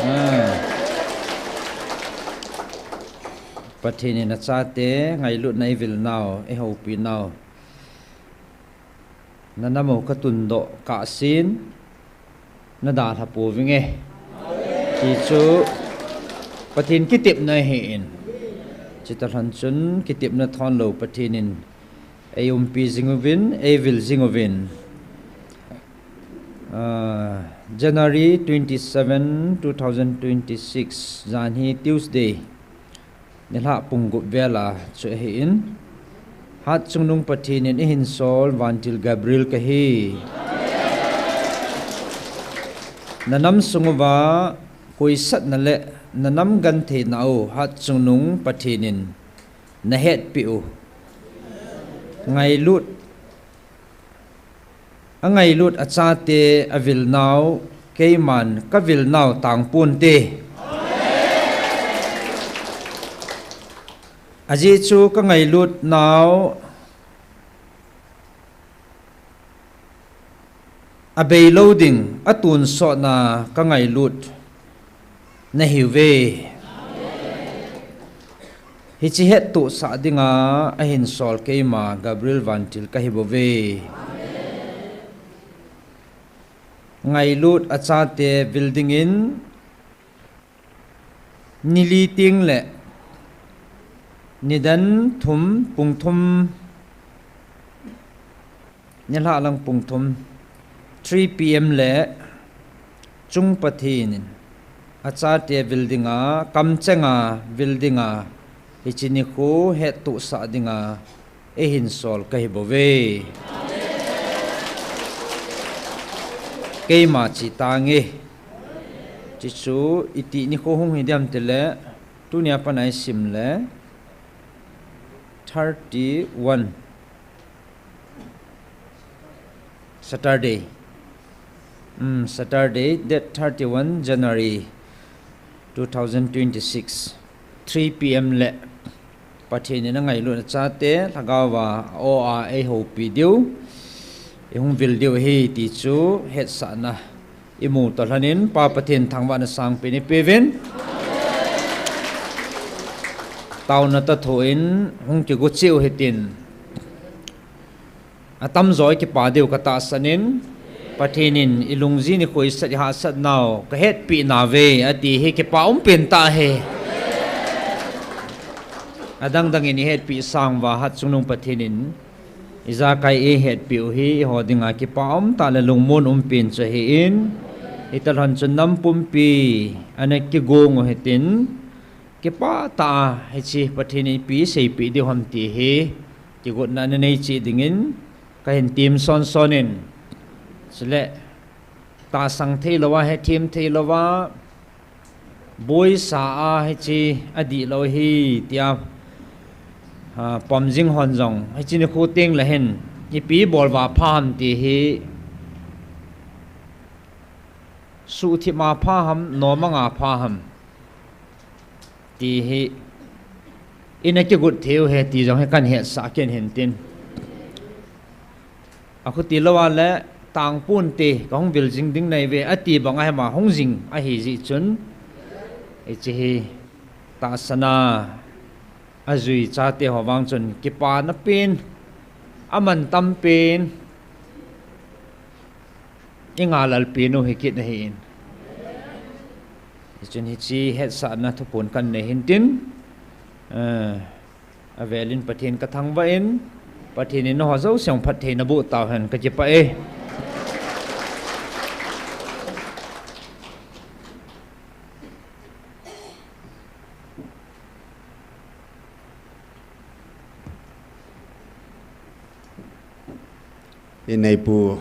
Ah. Pathen in achate ngailutna eivil nau, eihoupi nau. Nanam u katundoh kahsen, nadalha pouvinge. Tichu, Pathen kitepna ahin. Chuti lhon chun kitepna thon lou Pathen in eiumpi jing uvin, eivil jing uvin. Ah, January twenty-seven, two thousand twenty-six, jan hi Tuesday. Nilhah pung gup vel a chu ahin. Hatchungnung Pathen in eihinsol Vantil Gabriel kahi. Nanam sung uva koisatna le nanam gentheina u Hatchungnung Pathen in nahetpi u. Ngailut, angailut achate avil nau, keiman kavil nau tangpon te. Ajeh chu kangailut nau, abeilou ding, atonsotna kangailut nahiuve. Hiche hettohsah dinga ahinsol keima Gabriel Vantil kahibouve. Ngailut achate vil dingin nili teng le nidan thum pung thum, nilhah lang pung thum, three P M le chung Pathen in achate vil dinga, kamchenga vil dinga, hiche nikho hettohsah dinga eihinsol kahibouve. Keima che tange. Chuchu iti nikho hung hi dem tile, tunia pat a isim le thirty-one. Saturday. Um, Saturday, date thirty-one January two thousand twenty-six, three P M le Pathen in angailutna chate lhagao a o a eihoupi diu, eihung vil diu ahi ti chu hetsahna imu toh lhonin Pa Pathen thangvahna sangpen ipeuvin. Taona toh thoh in hung kigo cheh u hitin. Atamjo ikipa diu katahsan in, Pathen in ilungjin ikhoisat ihahsat nau kahetpi nauve ati hi kipa umpen tah ahi. Adangdang in ihetpi sang uva Hatchungnung Pathen in ijakai eihetpi u hi eiho dinga kipa umtah le lungmon umpen chu ahin, hitalhon chun nam pumpi ana kigong u hitin, kipah tah a hiche Pathen in ipi seipeh diu ham ti hi kigotna nanei cheh dingin kahin tem sonson in, chule tahsan theilouva, hethem theilouva, boisa a hiche adihlou ahi tia, ah, pom jing hon jong hiche nikho teng le hin ipi bol uva pha ham ti hi, suhthip a pha ham, nom anga pha ham ti hi ina kigot thei u ahi ti jong hi kahin hetsah kit in tin. Akhuti louva le tangpon te, kahung vil jing ding nahiuve ati bang ahi ma hung jing ahi jeh chun, hiche hi tahsan a ajui chate ho vang chun kipana pen, amantam pen, ingahlel pen u hikit ahin. Hichun hiche hetsahna thuphon kanei hin tin, eh, avelin Pathen kathangvah in, Pathen in nangho jouse phatthei naboh tauhen, kakipah e. Inei Pu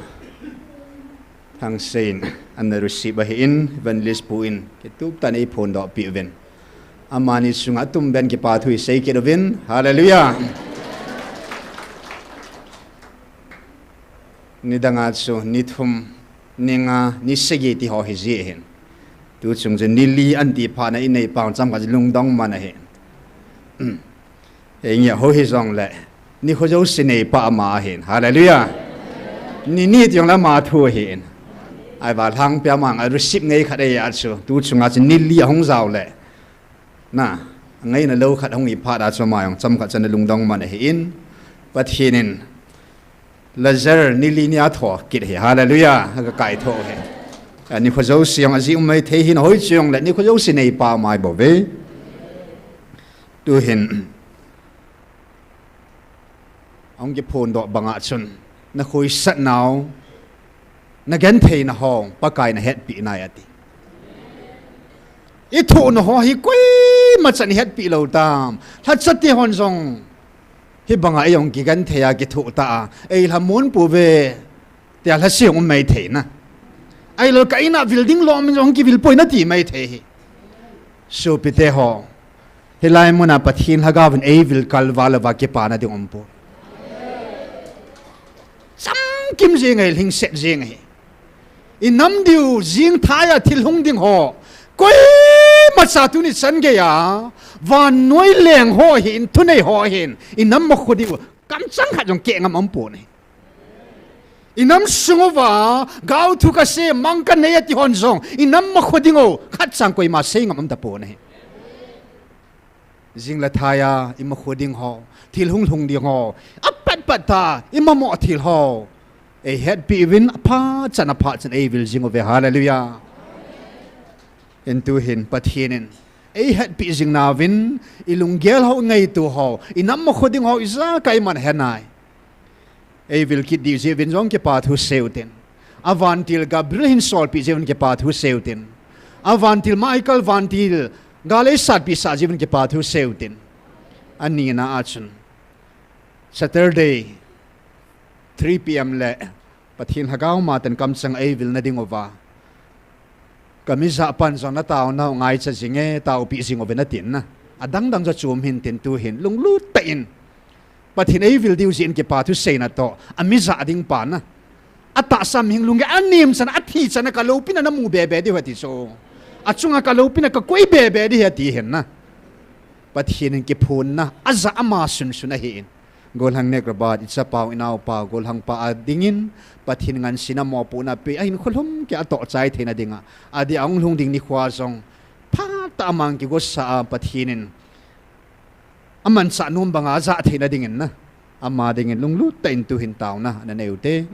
Thangsei in ana receive ahin, Evangelist Pu in kitup tah in eiphondoh peh uvin, amani chunga atum ben kipa thu isei kit uvin. Hallelujah. Nidanga chu ni thum, ni nga, ni sagi ti ho hiji ahin. Tuchung chu ni li anti phat na inei pang cham khat lungdong man ahi. Henge, hou hijongle, nikho jouse neipa ama ahin. Hallelujah. Ni ni tijongle ama thu ahin. Ahivang lhangpi a mang a receive ngei khat ahi a chu. Tu chunga chu ni li ahung jaole, na, ngaina lou khat hung hi phat a chu ama jong chomkhat chan a lungdong man ahin. Pathen in Lazar ni li ni a tho kit ahi. Hallelujah. Aga kaitho ahi. A, nikho jouse jong ajeh um maithei hin, hoi chu jongle nikho jouse neipa ama ahi bouve. Tuhin ahung kiphondoh banga chun, nakhoisatnau, nagentheinau, Pakai nahetpeh nai ati. Ithohnau hi koima chan ihetpeh lou tam. Lhacha te hon jong hibanga eihung kigenthei a kithoh ta a, eilhamon pouve, tia lhase jong um maithei na. Ahilou ka in a vil ding lom in jong kivil poi nati maithei hi. Sopite ho, hilai muna Pathen Lhagaovin eivil kalval louva kipana ding umpoi. Chamkim jeng ahi, lhingset jeng ahi. Inam diu jingthai a thil hung ding ho, koimacha tuni chan geiya vannoi leng ho hin, thunei ho hin, inam makho diu kamchang khat jong keh ngam umpon ahi. Inam sung uva gaothu kasei, mang kanei ati hon jong inam makho ding u khatcha koima sei ngam umtapon ahi. Jing le thai a imakho ding ho, thil hung lhung ding ho, apatpat a imamo thil ho eihetpeh uvin, aphat chan aphat chan eivil jing uve. Hallelujah. Hin tuhin Pathen in eihetpeh jing nauvin, ilunggel ho, ingaito ho, inam makho ding ho ijakai man ahe nai. Eivil kit diu jeh uvin jong kipathu seiyu tin, avantil Gabriel hin solpeh jeh uvin kipathu seiyu tin, avantil Michael vantil gal eisatpeh sah jeh uvin kipathu seiyu tin. Anina a chun Saturday three P M le Pathen Lhagao ma ten kamchang eivilna ding uva, kamijah pan jong nataonau ngaicha jinge, taopeh jing uvin atin na. Adangdang joh chom hin tin, tuhin lunglut tah in Pathen eivil diu jeh in kipathu seina toh, amijah ding pa na, atahsa mihing lunggel anem chan, athi chan a kaloupina namu bebe diu ahi ati chu. Achunga kaloupina kakoi bebe diu ahi ati hin na. Pathen in kiphonna ajah ama sunsun ahin, gollhang Nekrabat, ichapau, inaopau, gollhangpa a dingin Pathen ngansena mopohna apeh, ahinkho lhum keiya atoh chai theina dinga, adeh a hung lhung ding nikho jong phatah a mang kigosah a, Pathen in amanchah nom banga ajah theina dingin na, ama dingin lunglut tah in tuhin taona ana neiyu te.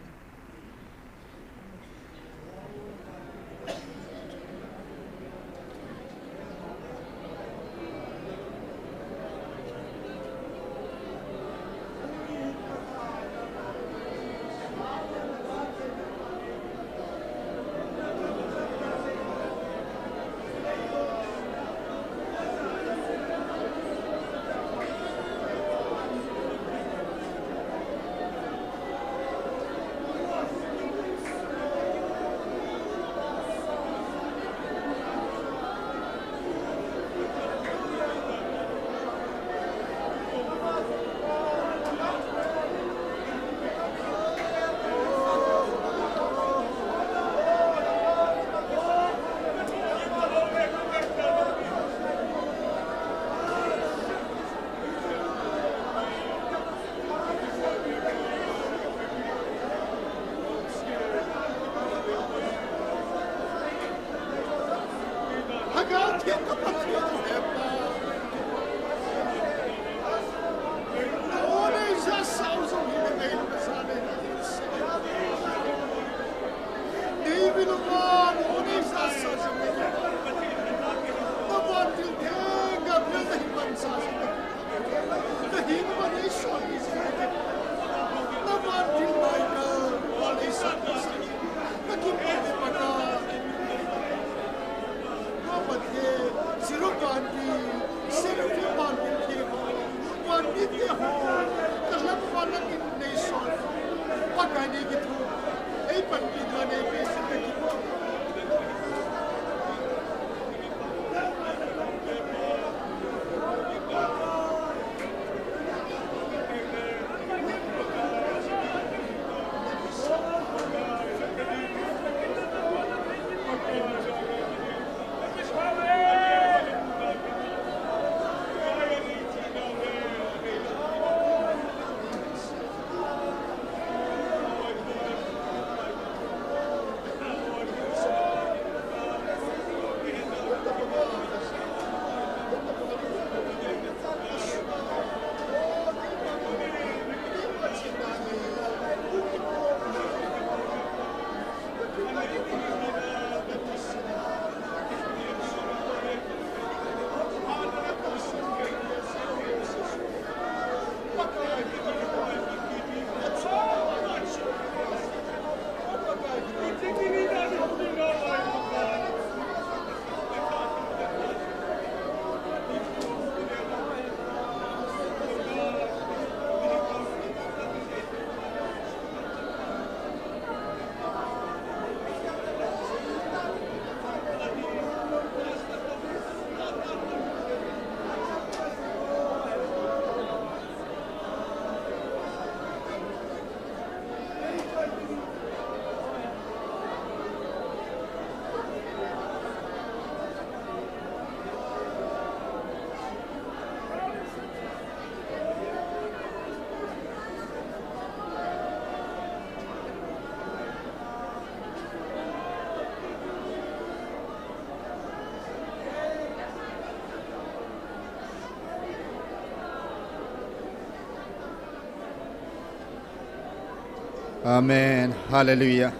Amen. Hallelujah.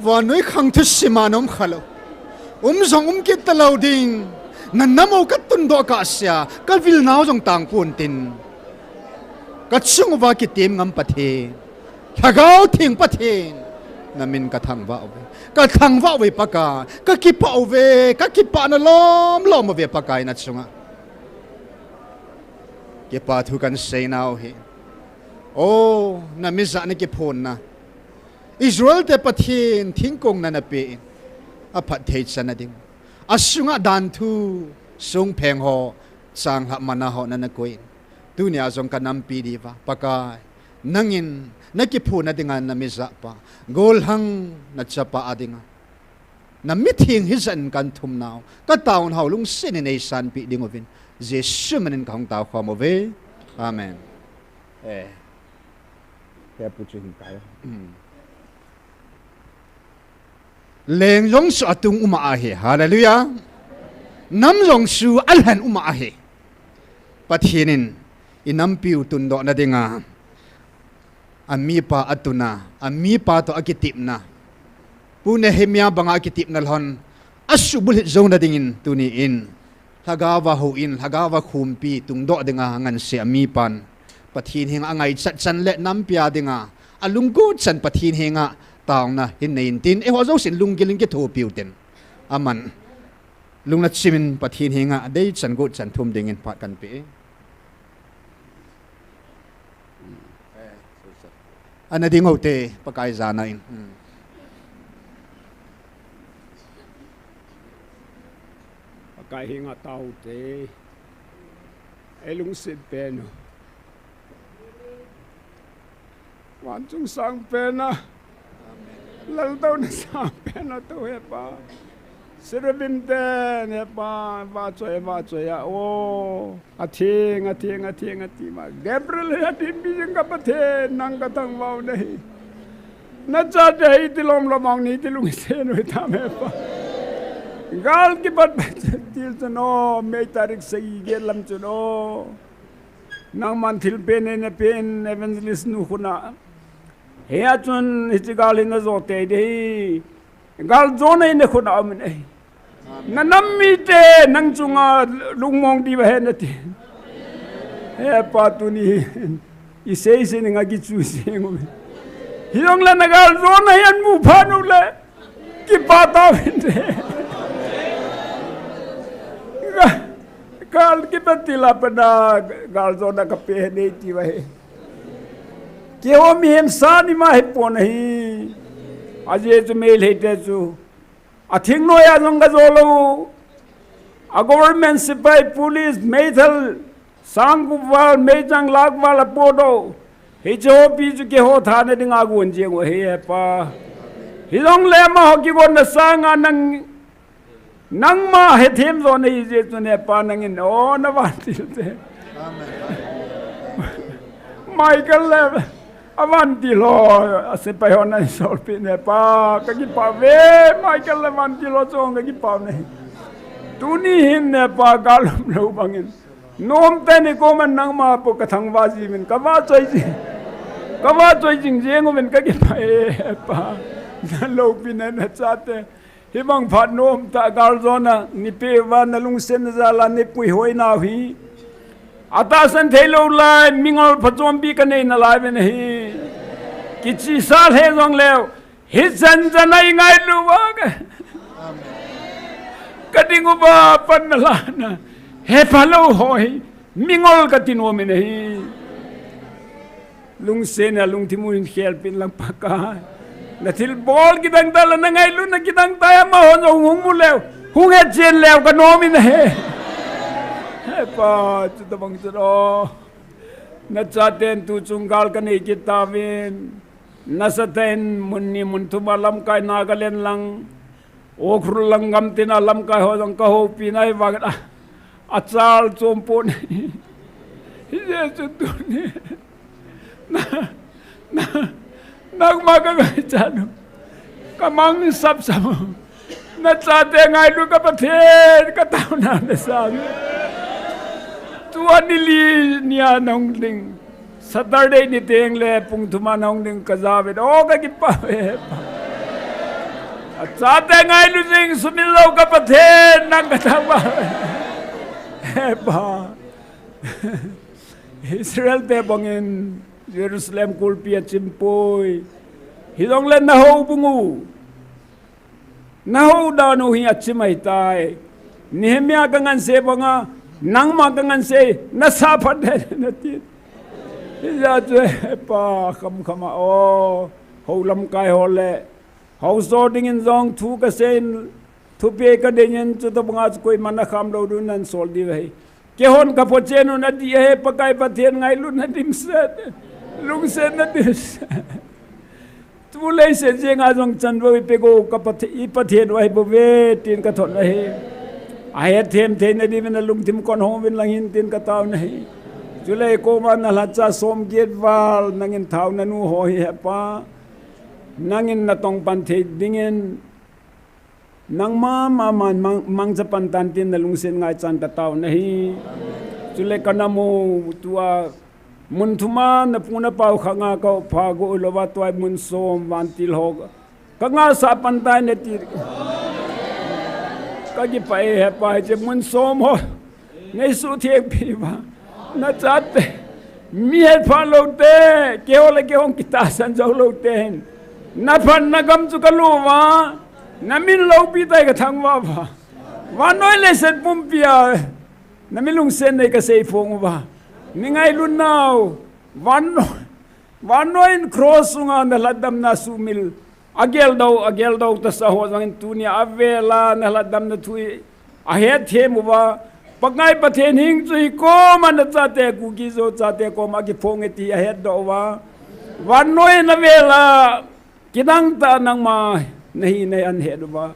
Vannoi khang thusim a na um khalou. Um jong um kit talou ding. Na nam u ka tundoh kahsea, ka vilnau jong tang pontin. Ka chung uva kitem ngam Pathen. Lhagao Theng Pathen. Na min ka thangvah uve. Ka thangvah uve Pakai. Ka kipah uve. Ka kipah na lom lom uve Pakai na chunga. Kipa thu kan seinau hi. O, na mijah na kiphonna. Israel te Pathen thingkong na na pe in. A phatthei chan a ding. A sunga dan thu sungpheng ho changlhah mana ho na na koi in. Tunia jong ka nampi diuva. Pakai. Nangin na kiphonna dinga na mijah pa. Gollhang na chapa a dinga. Na mitheng hijat in kan thum nau. Ka taona ho lungset in ei sanpeh ding uvin. Jesu min in ka hung tao khom uve. Amen. Eh. Kei pu chu hin kai. Hmm. Leng jong chu atung um ahi. Hallelujah. Nam jong chu alhen um ahi. Pathen in i nampiu tundoh na dinga. A mipa a tuna, a mipa toh a kitepna. Pu Nehemiah banga a kitepna lhon. A subulhit jou na dingin tuni in. Lhagao va houin, lhagao va khumpi, tungdoh dinga ngansea mipan. Pathen henga a ngaichat chan le nampi a dinga. A lunggot chan Pathen henga taona hin nei in tin. Eiho jousen lunggil in kithopiu tin. Aman. Lungna chimin Pathen henga a dei chan got chan thum dingin phat kan pe. Ana ding ute, Pakai jana in. Hmm. Pakai henga tao ute. Ei lungset pen u. Vanchung sang pen a. Laltouna sang pen a tou hepa. Cherubim ten hepa. Vachoi, vachoi a. O. Atheng, atheng, atheng, atheng, atheng. Gabriel, atheng, bijing ka Pathen, nang ka thangvah u nahi. Na chate hi tilom lom ang ni tilung se noi tam hepa. Gal kipat til chun o, May tarik sagi get lam chun o. Nangman thil pen nei na pen evangelist nu khut a. Hia chun hiche gal hi na jo tei ding. Gal jona hi na khut a um in ahi. Na nam mite nang chunga lungmong diu ahi nati. Hepa tuni. I sei sei ning a kichu sei ngom. Hijongle na gal jona hi amu phat uleh. Kipah tauvin te. Gal kipat til a pat a gal jona ka pe nei tiu ahi. Keiho mihem sa ni ma hi pon ahi. Ajeh chu Meitei te chu. A thingnoi a jong ka jo lou. A government sepai, police, meithal, sang gup val, meichang lakh val a po doh. Hiche hopi chu keiho thana dinga gon jeng u ahi hepa. Hijongle amaho kigonna sanga nang, nangma hethem jo nahi jeh chun hepa nangin o na vantil te. Amen. Michael le, avantil ho, asepai hon ahin solpeh ne pa, kakipah ve, Michael le vantil ho chong kakipah ne. Tuni hin ne pa, galum lou bangin. Nom teni koman nangma po kathangvah jiuvin, kavahchoi jing. Kavahchoi jing jeng uvin kakipah e pa. Naloupina nachate. Hibang phat nomtah galjona, neipeh uva nalungsetna jal a neipuihoi nau hi. Atahsan theilou lai, mingol phachompi kanei nalai uvin ahi. Kichihsa lheh jongleu, hichan chan a ingailu uva ka. Kading uva pan nalahna. Hephalou ho hi, mingol kati nom in ahi. Lungsetna lungthim u hin khelpeh in lang Pakai. Nathilbol kidang tah le nangailutna kidang tah a amaho jong hung mu leu, hung hechen leu kanom in ahi. He pa, chutabang chu o. Nachaten tuchung gal kanei kit tauvin. Nasatah in mun ni mun thum a lamkai Nagaland lang. Ukhrul lang gam tina lamkai ho jong kahoupi nai vangin a, achal chom pon. Hijeh chun tuni. Na, na, nangma kangaichat u. Kamang sapsap u. Nachate ngailu ka Pathen, kataona nasang. Tua ni li nia nahung ding. Saturday ni teng le pung thum a nahung ding kajah ve. O, kakipah ve. Achate ngailu jing sumil lou ka Pathen, nang kathangvah. He Pa. Israel te bangin Jerusalem kulpi a chimpoi. Hijongle nahoubung u, nahou dan u hi achim ahitai. Nehemiah kangansei banga, nangma kangansei, nasah phat ding nati. Hijeh chun Pa, khamkham a o, hou lamkai ho le, haosa dingin jong thu kasei in, thupeh kadei in, chuti banga chu koima nakham lou ding nan sol diu ahi. Keihon kaphochen u nadih ahi, Pakai Pathen ngailutna dimset, lungsetna dimset. Tulai se jenga jong chanvou ipe go ka Pathe-, i Pathen u ahi bouve, tin kathot u ahi. Ahethem theina diuvin nalungthim kon hong uvin lang hen tin katao u ahi. Chule koma nalhacha som get val, nangin thaona nu ho hi He Pa, nangin natong pan thei dingin, nangma, ma, ma, mang, mangcha pan tan tin nalungset ngaichan katao u ahi. Chule kanam u tua mun thum a napu napau khanga kaoh pha go louva tua mun som vantil ho kangaisah pan tai nati. Kakipah e He Pa, hiche mun som ho neisuhtheng pi uva, nachate mi hetphah lou te, keiho le keiho kitahsan jou lou te hin, naphatna gam chu kalu uva, namin loupi tai kathangvah uva. Vannoi leiset pumpi a nami lungset nei kasei phong uva. Neingailutnau, vannoi, vannoi in cross sunga nalhatdamna sumil ageldoh, ageldoh tasa ho jong in tunia avela nalhatdamna thu hi ahethem uva. Pakai Pathen hing chu hi koma nachate, Kuki-Zo chate koma kiphong e ti ahetdoh uva. Vannoi in avela kidang tah nangma nahi nahi ahet uva.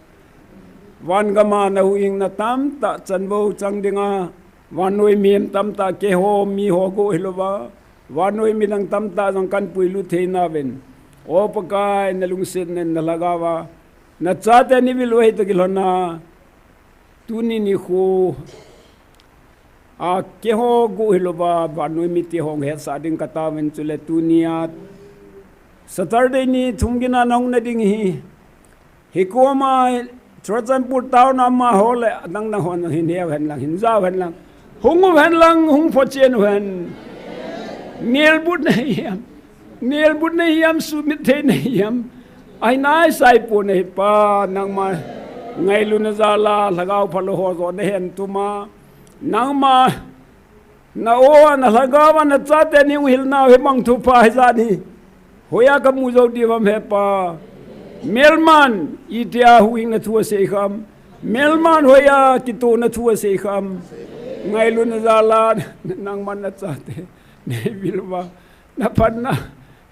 Van gama nahuhhingna tamtah chanvou chang dinga, vannoi mihem tamtah keiho miho go hilouva, vannoi midang tamtah jong kahin puilut theina uvin. O Pakai, nalungsetna in nalhagao va, nachate neivil u ahi toh kilhonna, tuni nikho a keiho go hilouva, vannoi mite hung hetsah ding katao uvin, chule tunia Saturday ni thum gin a nahung na ding hi, hi koma Churachandpur town a amaho le adang dang hon hin heu hen lang, hin jao hen lang, hung u hen lang, hung phochen u hen. Nelbut nahi ham, nelbut nahi ham, sumit thei nahi ham, ahi nai sai pon ahi Pa, nangma ngailutna jal a lhagao phalou ho joh nahin tum a, nangma na-o a, nalhagao a nachate nahung hilnau hi mang thupha hijat hi hoiya kamu jou diu ham He Pa? Melman itia huhhingna thu asei kham, melman hoiya kitohna thu asei kham, ngailutna jal a nangman nachate neivil uva, naphatna,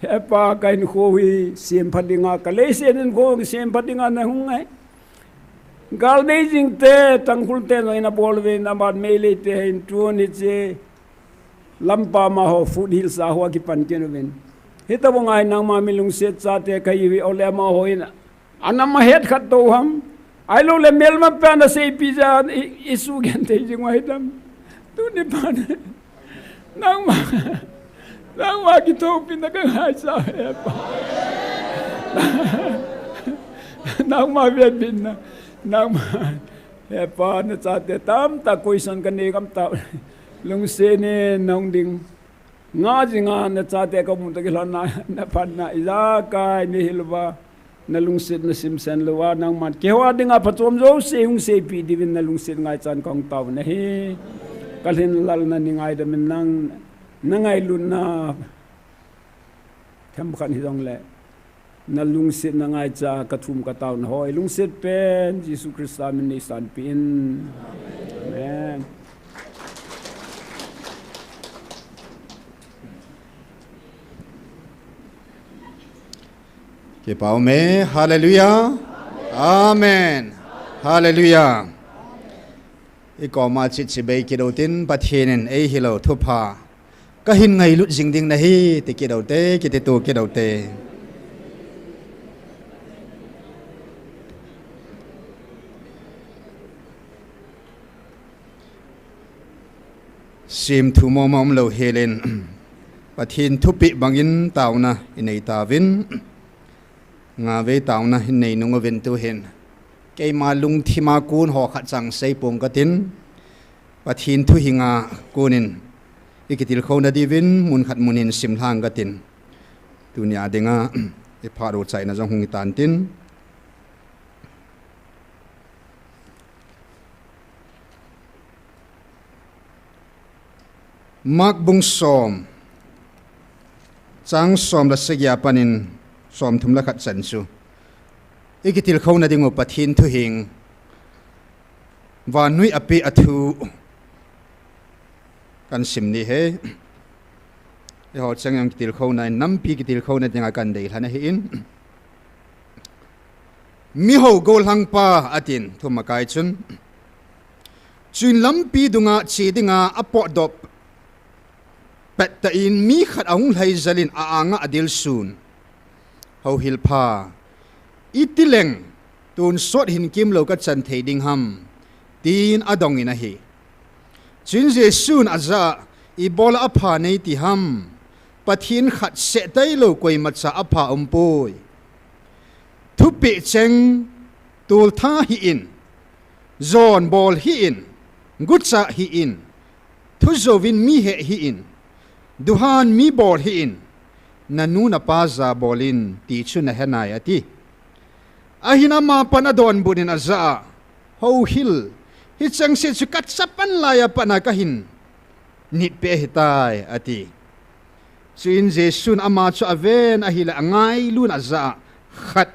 He Pa, kahinkho hi sempha dinga, kaleiset hinkho sempha dinga nahung ahi. Gal nei jing te, Tangkhul te jong in abol uvin, aban Meitei te hin tun hiche Lampa amaho foothills a ho akipan kit uvin. Hitobang a hi nangma mi lungset chate kahiuve, ole amaho in anam ahet khat tou ham, ahilouleh melmapan aseipi jeh a i, isugenthei jing u ahitam? Tuni phat nangma, nangma kithopina kangaichat e Pa. Nangma venbitna, nangma, He Pa, nachate tamtah question kanei gam tah, lungset in nahung ding ngah jinga nachate kamu toh kilhonna, naphatna ijakai neihil uva, nalungsetna simsen louva, nangman keiho a dinga phachom jouse hung seipi diuvin nalungset ngaichan kahung tao u ahi. Kalhin lalna nei ngaidam in nang, nangailutna themkhat hijongle, nalungsetna ngaicha kathum kataona ho ilungset pen Jesu Christa min in neisanpeh in. Amen. Kipa ume, hallelujah. Amen. Hallelujah. Ikoma chit chibai kit utin, Pathen in eihil u thupha kahin ngailut jing ding nahi, ti kit ute, kiti tu kit ute. Semthu mong mong umlou helin. Pathen thupeh bangin taona inei tauvin, ngavei taona inei nung uvin tuhin, keima lungthima kon ho khat chang seipong katin, Pathen thu hinga konin ikitilkhouna diuvin mun khat mun hin simlhang katin, tunia dinga iphat u chaina jong hung hitan tin. Mark bung som, chang som le sagi a panin som thum le khat chan chu ikitilkhouna dingu Pathen thu hing, vannoi apeh a thu kan sim ni he. Eiho chang jong kitilkhouna in, nampi kitilkhouna dinga kan deilhen ahin. Miho gollhangpa atin, thumakai chun. Chuin lampi dunga che dinga apotdoh pettah in mi khat ahung lhaijal in a-anga adilsun. Houhilpa, itileng tonsot hinkemlou kachan thei ding ham, tin adongin ahi. Chuin Jesun ajah a, ibola apha neiti ham, Pathen khat seh tailou koimacha apha umpoi. Thupeh cheng, toltha hih in, jon bol hih in, gucha hih in, thu jouvin mi heh hih in, duhan mi bol hih in, nanu napa ja bol in, ti chu nahenai ati. Ahin ama pan adonbut in ajah a, houhil, hichengse chu kachapan laiya pat a kahin nitpeh ahitai ati. Chuin Jesun ama chu aven ahile angailun ajah a, khat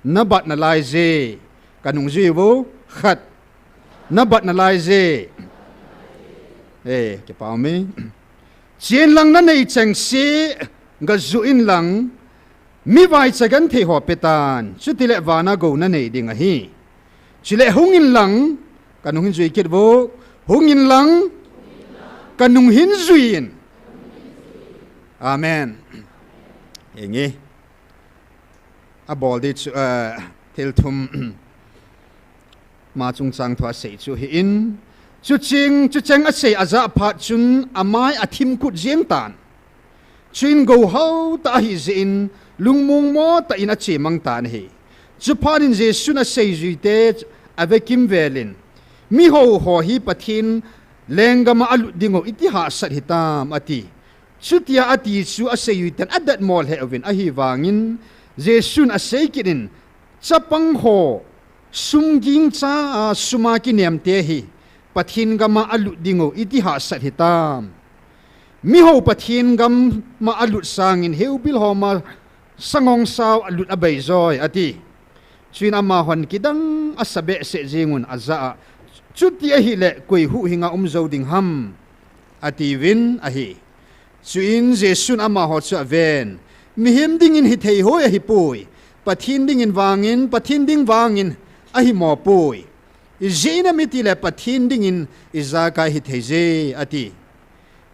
nabat nalai je, kanung jui uvo, khat nabat nalai je. Eh, kipa ume. Chen lang nanei chengse gajoh in lang, mi vaicha genthei ho petan, chutile vana gou nanei ding ahi. Chule hung in lang, kanung hin jui kit uvo, hung in lang, kanung hin jui in. Amen. Inge. Abol di chu, eh, thil thum. Ama chungchang thu asei chu hi in. Chucheng, chucheng asei ajah phat chun amai athim kut jeng tan. Chuin gou hao tah ahi jeh in lungmong mo tah in ache mang tan ahi. Chuphat in Jesun aseijuite ave kimvel in, miho ho hi Pathen lenggam a alut ding u iti hahsat hitam ati. Chutia ati chu aseijuiten adatmo lheh uvin ahivangin Jesun asei kit in, chapang ho sum ging cha a sum a kinem te hi Pathen gam a alut ding u iti hahsat hitam. Miho Pathen gam a alut sangin heubil ho ma sangong sao alut abeijoi ati. Chuin amahon kidang asa behseh jeng un ajah a, chuti ahile koi huhhing a um jou ding ham, atiuvin ahi. Chuin Jesun amaho chu aven, mihem dingin hithei hoi ahipoi, Pathen dingin vangin, Pathen ding vangin ahimo poi. Ijeh inem itile Pathen dingin ijakai hithei je ati.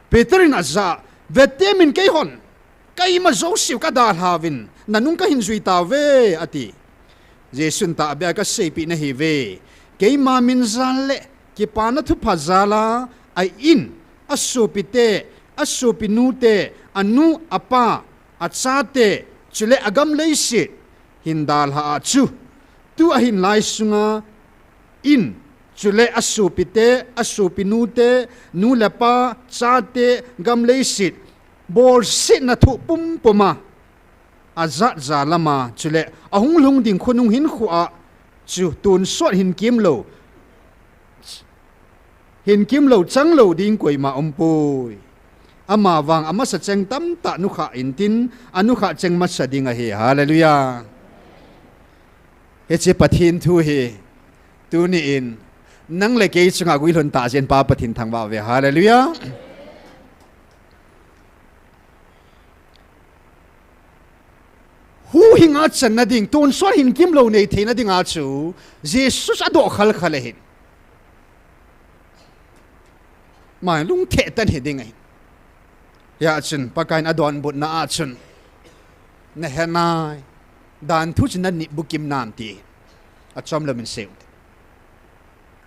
Peter in ajah, vetem in keihon, keima jouseu kadalhauvin, nanung kahin jui tauve ati. Jesun tahbeh a kaseipeh nahiuve. Keima min jal le kipana thupha jal a, a in, asopite, asopinute, anu, apa, achate, chule agam leiset hin dalha a chu, tu ahin lai sunga in, chule asopite, asopinute, nu le pa, chate, gam leiset, bolsetna thoh pumpum a, ajat ja lam a, chule ahung lhung ding khonung hinkho a chu tonsot hinkemlou, hinkemlou changlou ding koima umpoi. Amavang amasa cheng tamtah nukhah intin, anukhah cheng masa ding ahi. Hallelujah. Hiche Pathen thu hi tuni in nang le kei chunga guilhun tah jeh in Pa Pathen thangvah uve. Hallelujah. Huhhing a channa ding, tonsot hinkemlou nei theina dinga chu Jesu adoh khalkhal ahin. Mai lungthim tah hiding ahin. Hijeh chun Pakaiyin adonbutna a chun, nahenai, danthu chu nanit bukim nam ti, achom loumin sei ute.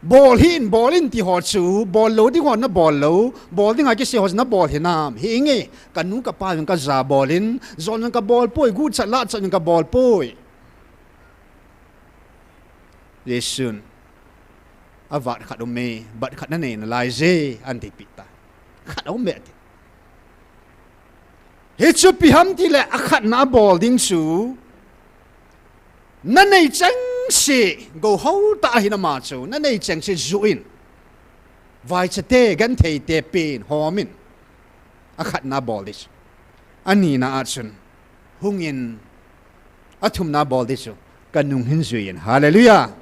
Bol hih in, bol in ti ho chu, bol lou ding ho nabol lou, bol dinga kisei ho chu nabol hinam? Hinge, kanu kapa jong kaja bol in, jon jong kabol poi, guchat lachat jong kabol poi. Jesun, avat khat um e, bat khat nanei nalai je, anti peh tai. Khat um e ati. Hichu ipi ham tile akhatna abol ding chu, nanei chengse, gou hou tah ahin ama chu, nanei chengse ju in. Vaicha te, genthei te pen, hom in. Akhatna abol ding chu. Anina a chun, hung in, athumna abol ding chu, kanung hin jui in. Hallelujah.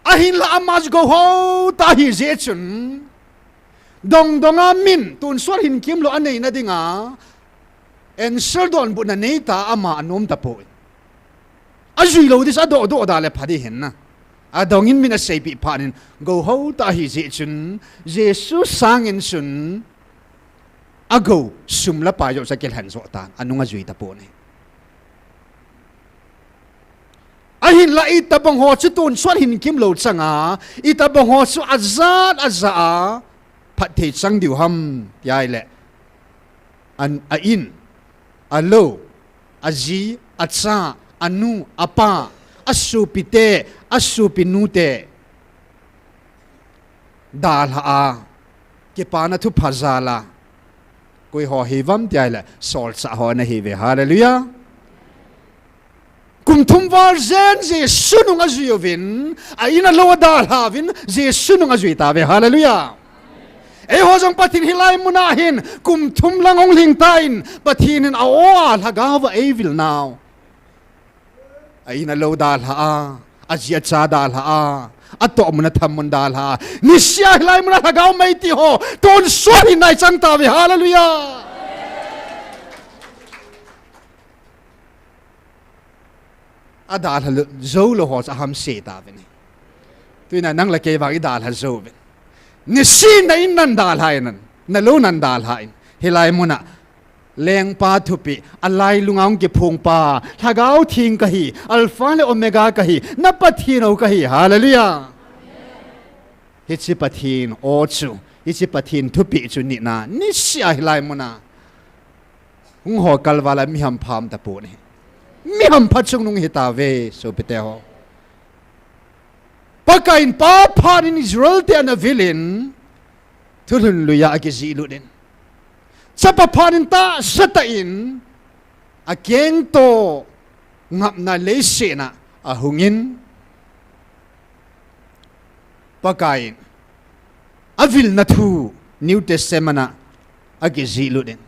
Ahinla ama chu gou hou tah ahi jeh chun, dongdong a min, tonsot hinkemlou anei nadinga, answer donbutna nei ta ama anom tapoi. Ajui lou ding chu adoh doh da le pha ding hin na. Adong in min aseipeh phat in, gou hou tah ahi jeh chun, Jesu sangin chun, agou, sum le pai jouse akilhen joh tan, anung ajui tapon ahi. Ahinla itobang ho chu tonsot hinkemlou changa, itobang ho chu ajat ajat a, phatthei chang diu ham, ti ahile, an, a in, alou, aji, acha, anu, apa, asopi te, asopi nu te, dalha a, kipana thupha jal a, koi ho hiuvam ti ahile, solchah ho ana hiuve. Hallelujah. Kum thum val jen Jesu nung ajui uvin, a in alou adalha uvin, Jesu nung ajui tauve. Hallelujah. Eiho jong Pathen hilai muna hin, kum thum lang hung lhing tan, Pathen in a-o a lhagao va eivil nau. A in alou dalha a, aji acha dalha a, atoh mun atham mun dalha a, nisea hilai muna lhagao mei ti ho, tonsot hin nai chang tauve. Hallelujah. Adalha jou lou ho chu ahamse tauve. Tunia nang le kei vang idalha jou uve. Nisea na in nan dalha in, nalou nan dalha in. Hilai muna, lengpa thupeh, alailunga hung kiphong pa, Lhagao Theng kahi, Alpha le Omega kahi, na Pathen u kahi. Hallelujah. Hiche Pathen o chu, hiche Pathen thupeh chu nina, nisea hilai muna hung ho kalval a mi hampha um tapon ahi. Mi hampha chungnung hitauve, sopite ho. Pakaiyin pa phat in Israel te ana vil in, thulhun lui a akijihlut in, chapa phat in tahsa tah in, akengto ngapna leiset a ahung in, Pakaiyin avilna thu New Testament a akijihlut in,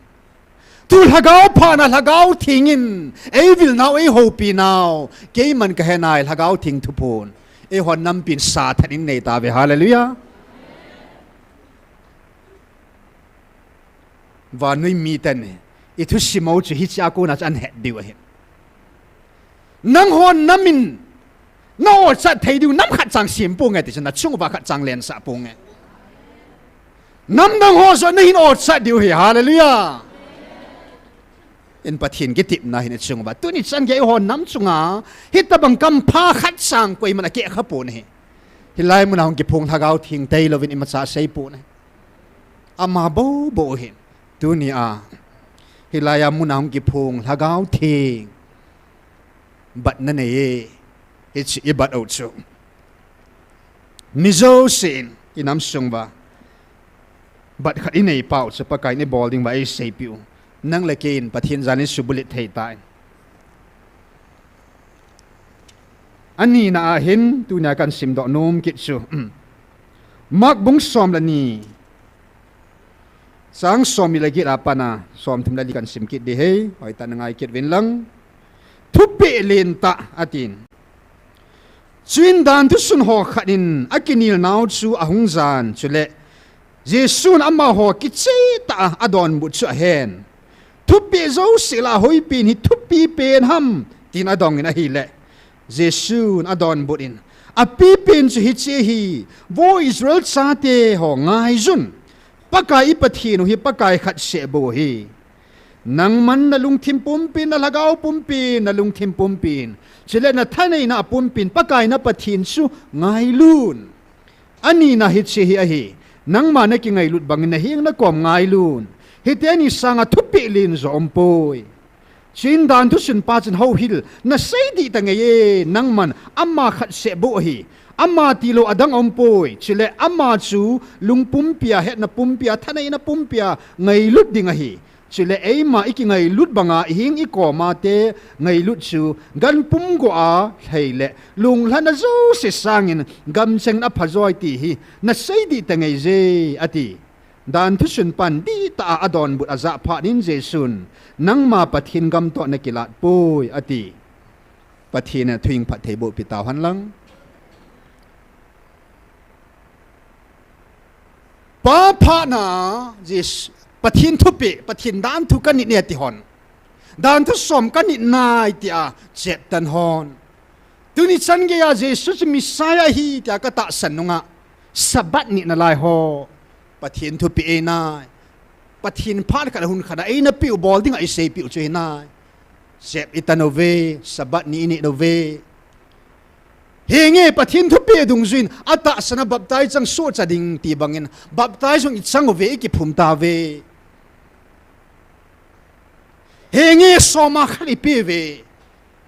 tu Lhagao phatna Lhagao Theng in eivil nau, eihoupi nau, keiman kahe nai, Lhagao Theng thuphon eihon nampi in sathat in nei tauve. Hallelujah. Vannoi miten ithusim u chu hichea kona chu ahet diu ahi. Nangho nam in na-ochat thei diu nam khat chang sem ponge, tichun nachung uva khat chang lensah ponge. Namdang ho joh nahin ochat diu ahi. Hallelujah. In Pathen kitepna hi nachung uva, tuni chan geiho nam chunga hitobang kampha khat chang koiman akehkha pon ahi. Hilai muna hung kiphong Lhagao Theng tailouvin imacha asei pon ahi. Ama bou bou ahin. Tunia hilai a muna hung kiphong Lhagao Theng bat nanei e. Hiche ibat u chu, mi jousen inam sung uva bat khat inei pau chu Pakaiyin ibol ding uva eiseipeh u. Nang le keiyin Pathen jalin subulet thei tai. Anina ahin, tunia kahin simdoh nom kit chu, Mark bung som le ni, chang somni le get a pat a somthum le li kahin sim kit ding ahi, hoitah in ngai kit uvin lang. Thupeh lentah atin. Chuin danthu sun ho khat in akinel nau chu ahung jan, chule Jesun amaho kichehtah a adonbut chu ahen. Thupeh jouse lah a ahoipen hi thupi pen ham, tin adongin ahile, Jesun adonbut in, apipen chu hiche ahi, Vo Israel chate ho, ngaijun, Pakai i Pathen u hi Pakai khat seh bou ahi. Nangman nalungthim pumpin, nalhagao pumpin, nalungthim pumpin, chule nathaneina pumpin Pakai na Pathen chu ngailun. Anina hiche hi ahi, nangma nakingailut bangin naheng nakom ngailun. Hiteni sanga thupeh len jo umpoi. Chuin danthu sunpa chun houhil, nasei dih tangei e, nangman ama khat seh bou ahi. Ama tilou adang aumpoi, chule ama chu lungpumpia, hetna pumpia, thaneina pumpia ngailut ding ahi. Chule eima ikingailut banga iheng ikoma te ngailut chu ganpum goa lhei le lunglhana jouse sangin gamchengin aphajoi ti hi nasei dih tangei je, ati. Danthu sunpan dihtah a adonbut ajah phatnin Jesun, nangma Pathen gam toh nakilat poi, ati. Pathen in thuhing phatthei boh pi tauhen lang. Pa phatna, Jesu, Pathen thupeh, Pathen danthu kanit ne ati hon. Danthu som kanit nai tia cheptan hon. Tuni chan geiya Jesu chu Messiah ahi tia katahsan nunga, Sabbath nit nalai ho, Pathen thupeh einai. Pathen phat khat a hun khat a eina peh u bol dinga isei peh u chu hinai. Chep itan uve, Sabbath ni init uve. Henge Pathen thupeh dungjuiyin, atahsan a baptize chang sohcha ding ti bangin, baptize jong ichang uve, ikiphum tauve. Henge soma khat ipeh uve.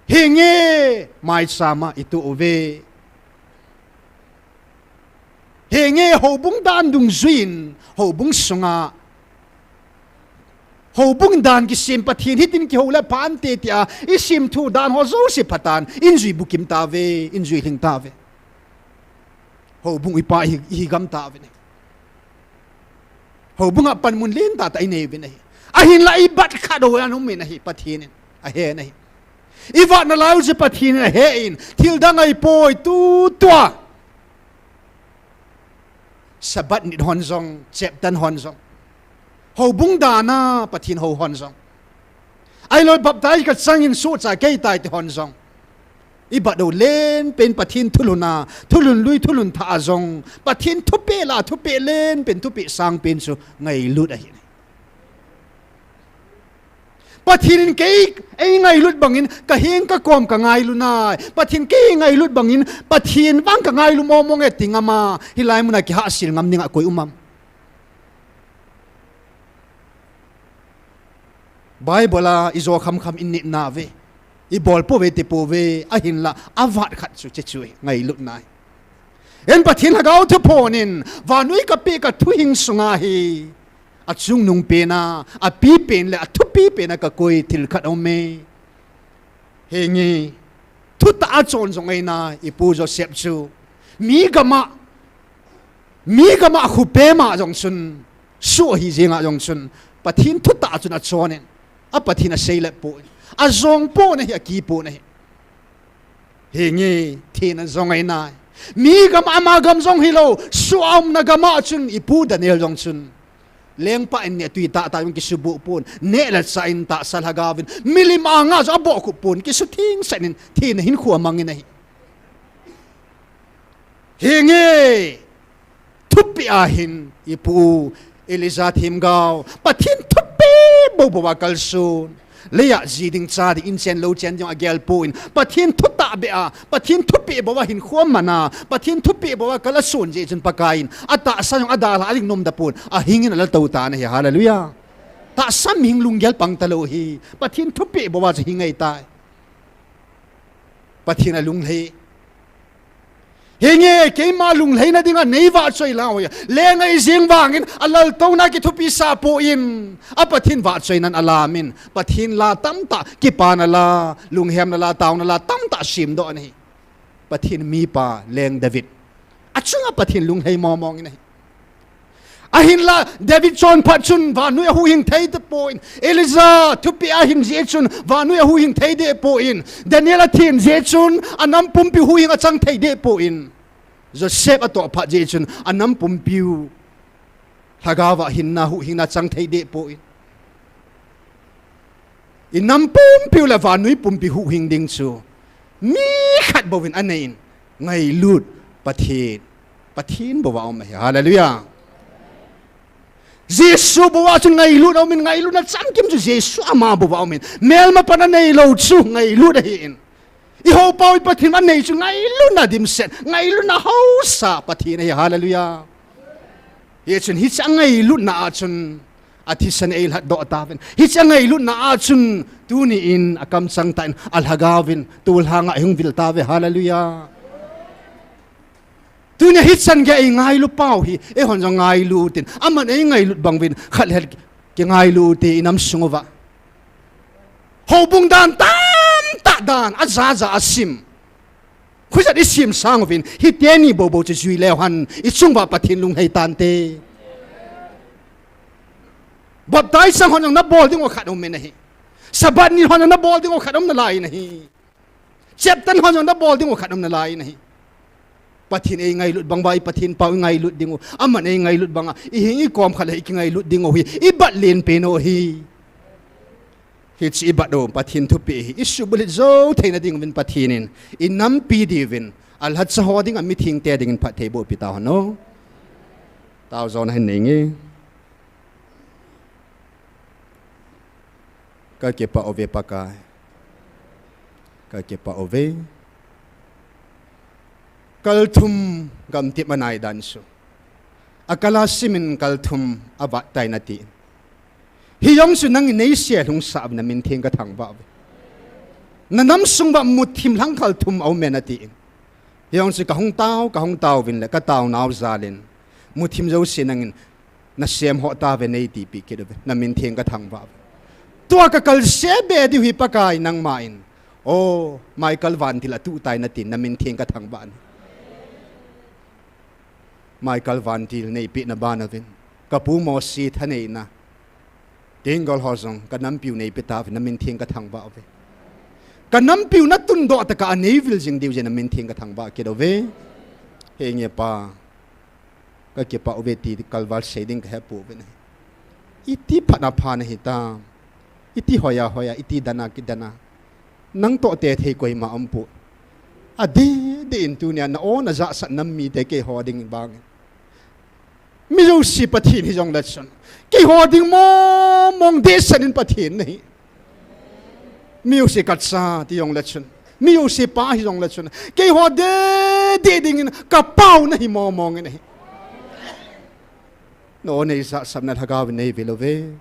Henge maichama itoh uve. Henge houbung dan dungjuiyin, houbung sunga, houbung dan kisem Pathen hitin kihou le phante tia isimthu dan ho jouse phatan, injui bukim tauve, injui lhing tauve. Houbung ipa ihi, ihi gam tauve ne. Houbunga panmun lentah tah inei uvin ahi. Ahinla ibat khat ho aum in ahi, Pathen in ahen ahi. Ivat nalai u chu Pathen in ahen, thil dang ahipoi tutua. Sabbath nit hon jong, cheptan hon jong, houbung dana Pathen hou hon jong, ahilou baptize kachangin sohcha keitai ti hon jong, ibat u lenpen Pathen thulhun a, thulhun lui, thulhun thah a jong, Pathen thupeh la, thupeh lenpen, thupeh sangpen chu ngailut ahi. Pathen in kei, eingailut bangin, kaheng kakom kangailu nai. Pathen kei ngailut bangin, Pathen vang kangailu momong e ti ngam a, hilai muna kihahsel ngam dinga koi um am? Bible a ijo khamkham init nauve, ibol pouve, ti pouve, ahinla, avat khat chu, hiche chu ngailut nai. En Pathen Lhagao thuphon in, vannoi kapeh kathuhing sunga hi, achungnung pena, apipen le athupi pena kakoi thil khat aume. Henge, thutah a chon jong eina, ipu Joseph chu, mi gam a, mi gam a khupema jong chun, soh ahi jenga jong chun, Pathen thutah a chun achon in, a Pathen aseilet poi, ajong poi ahi, aki poi ahi. Henge, thina jong eina, mi gam a, ama gam jong hilou, soh a umna gam a chun, ipu Daniel jong chun, lengpa in neh tui tahtah jong kisubuh pon, neh le chah in tahsa lhagao vin, milim anga jong abohkhup pon, kisuthengset in, thina hinkho amangin ahi. Henge, thupeh ahin, ipu Elijah themgao, Pathen thupeh bou bou a kalson. Leiya ji ding cha ding, inchen louchen ding agel pon, Pathen thutah beh a, Pathen thupeh bou a hinkho amana, Pathen thupeh bou a kal ason jeh chun Pakai in, atahsa jong adalha a ding nomda pon, ahing in ala tou tan ahi, hallelujah. Tahsa mihing lunggel pang talou hi, Pathen thupeh bou a chu hing ahitai. Pathen alunglhai. Henge, keima lunglhaina dinga nei vahchoi lang uve. Leng ahi jeng vangin, alaltouna kithupisah poi, a Pathen vahchoinan alamin, Pathen la tamtah, kipana la, lunghemna la, taona la tamtah semdoh in ahi. Pathen mipa, leng David, achunga Pathen lunglhai momong in ahi. Ahinla, David chonphat chun vannoi ahuhhing thei tapon, Elijah thupeh ahin jeh chun vannoi ahuhhing thei deh pon, Daniel athen jeh chun anam pumpi huhhing achang thei deh pon, Joseph atohphat jeh chun anam pumpiu lhagao a hinna huhhingna chang thei deh pon, inam pumpiu le vannoi pumpi huhhing ding chu mi khat bouvin anei in, ngailut Pathen, Pathen bou a um ahi. Hallelujah. Jesu bou a chun ngailut aumin, ngailutna chamkim chu Jesu ama bou a aumin. Melma pan anei lou chu ngailut ahin. I hopau i Pathen anei chu ngailutna dimset, ngailutna haosa Pathen ahi, hallelujah. Hichun hiche ngailutna a chun athisan eilhat doh tauvin. Hiche ngailutna a chun tuni in akamchang tah in alhagaovin tulhanga eihung vil tauve, hallelujah. Tunia hichan gei eingailu pau hi, eihon jong ngailu utin. Aman eingailut bang uvin, khat le khat kingailu ute inam sung uva. Houbung dan tamtah dan, ajaja asim. Khujat isim sang uvin, hiteni boubou chu jui leu hen, ichung uva Pathen lunglhai tante. Baptize sang hon jong nabol ding u khat um in ahi. Sabbath ni hon jong nabol ding u khat um nalai in ahi. Cheptan hon jong nabol ding u khat um nalai in ahi. Pathen eingailut bang uva, i Pathen pau ingailut ding u. Aman eingailut banga, ihing ikom khat le ikingailut ding u hi, ibat len pen u ahi. Hiche ibat u, Pathen thupeh hi, isuhbulhit jou theina ding uvin Pathen in, inampi diuvin, alhacha ho dinga mithengte dingin phattheiboh pi tauhen o. Tao jona hin nei nge. Kakipah uve Pakai. Kakipah uve. Kal thum gamtep anai dan chu. Akal a simin kal thum avat tai nati. Hijong chu nangin neisel hung sah uvin namin theng kathangvah uve. Nanam sung uva muthim lhang kal thum aume nati. Hijong chu kahung tao, kahung tao uvin le katao nau jal in. Muthim jouse nangin nasem ho tauve neitipeh kit uve, namin theng kathangvah uve. Tua kakal sebe diu hi Pakai nangma in. O, Michael vantil atuh tai natin, namin theng kathangvah in. Michael vantil neipeh na ban uvin. Kapu Mosi thaneina. Tenggol ho jong, kanampiu neipeh tauve, namin theng kathangvah uve. Kanampiu natundoh tah a neivil jing diu jeh in namin theng kathangvah kit uve. Henge Pa. Kakipah uve ti kalval sei ding kahepouve nahi. Iti phatna pha nahi ta. Iti hoiya hoiya, iti dana kidana. Nang toh tethei koima umpoi. Adeh deh in tunia na-o najahsat nam mite keiho ding bangin. Mi jouse Pathen hijong le chun. Keiho ding mong mong dehset in Pathen nahi. Mi jouse kacha ti jong le chun. Mi jouse pa hijong le chun. Keiho deh deh dingin kapau nahi mong mong in ahi. Na-o neijahsapna lhagao in neivil uve.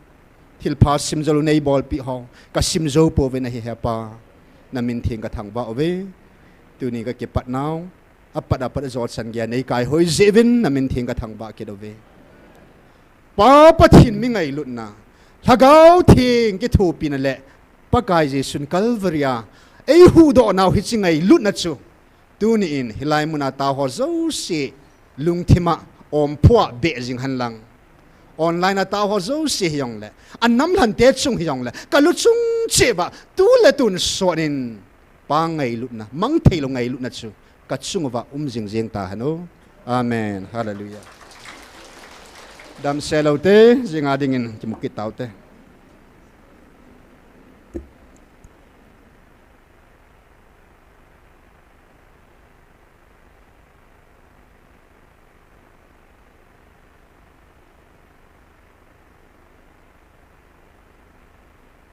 Thilpha simjou lou neibolpeh ho. Kasim jou pouve nahi he Pa. Namin theng kathangvah uve. Tuni kakipat nau. Apat apat ajou chan geiya neikaihoi jeh uvin namin theng kathangvah kit uve. Pa Pathen mi ngailutna, Lhagao Theng kithopina le Pakai Jesun Calvary a eihuhdoh nau hiche ngailutna chu tuni in hilai muna tao ho jouse lungthim a omphuh a beh jing hen lang. Online a tao ho jouse hijongle, anam lhante chung hijongle, kalu chung cheh uva tu le tun sot in Pa ngailutna, mangthei lou ngailutna chu kachung uva um jing jeng tahen o. Amen. Hallelujah. Damsel loute, jing a dingin kimu kit taute.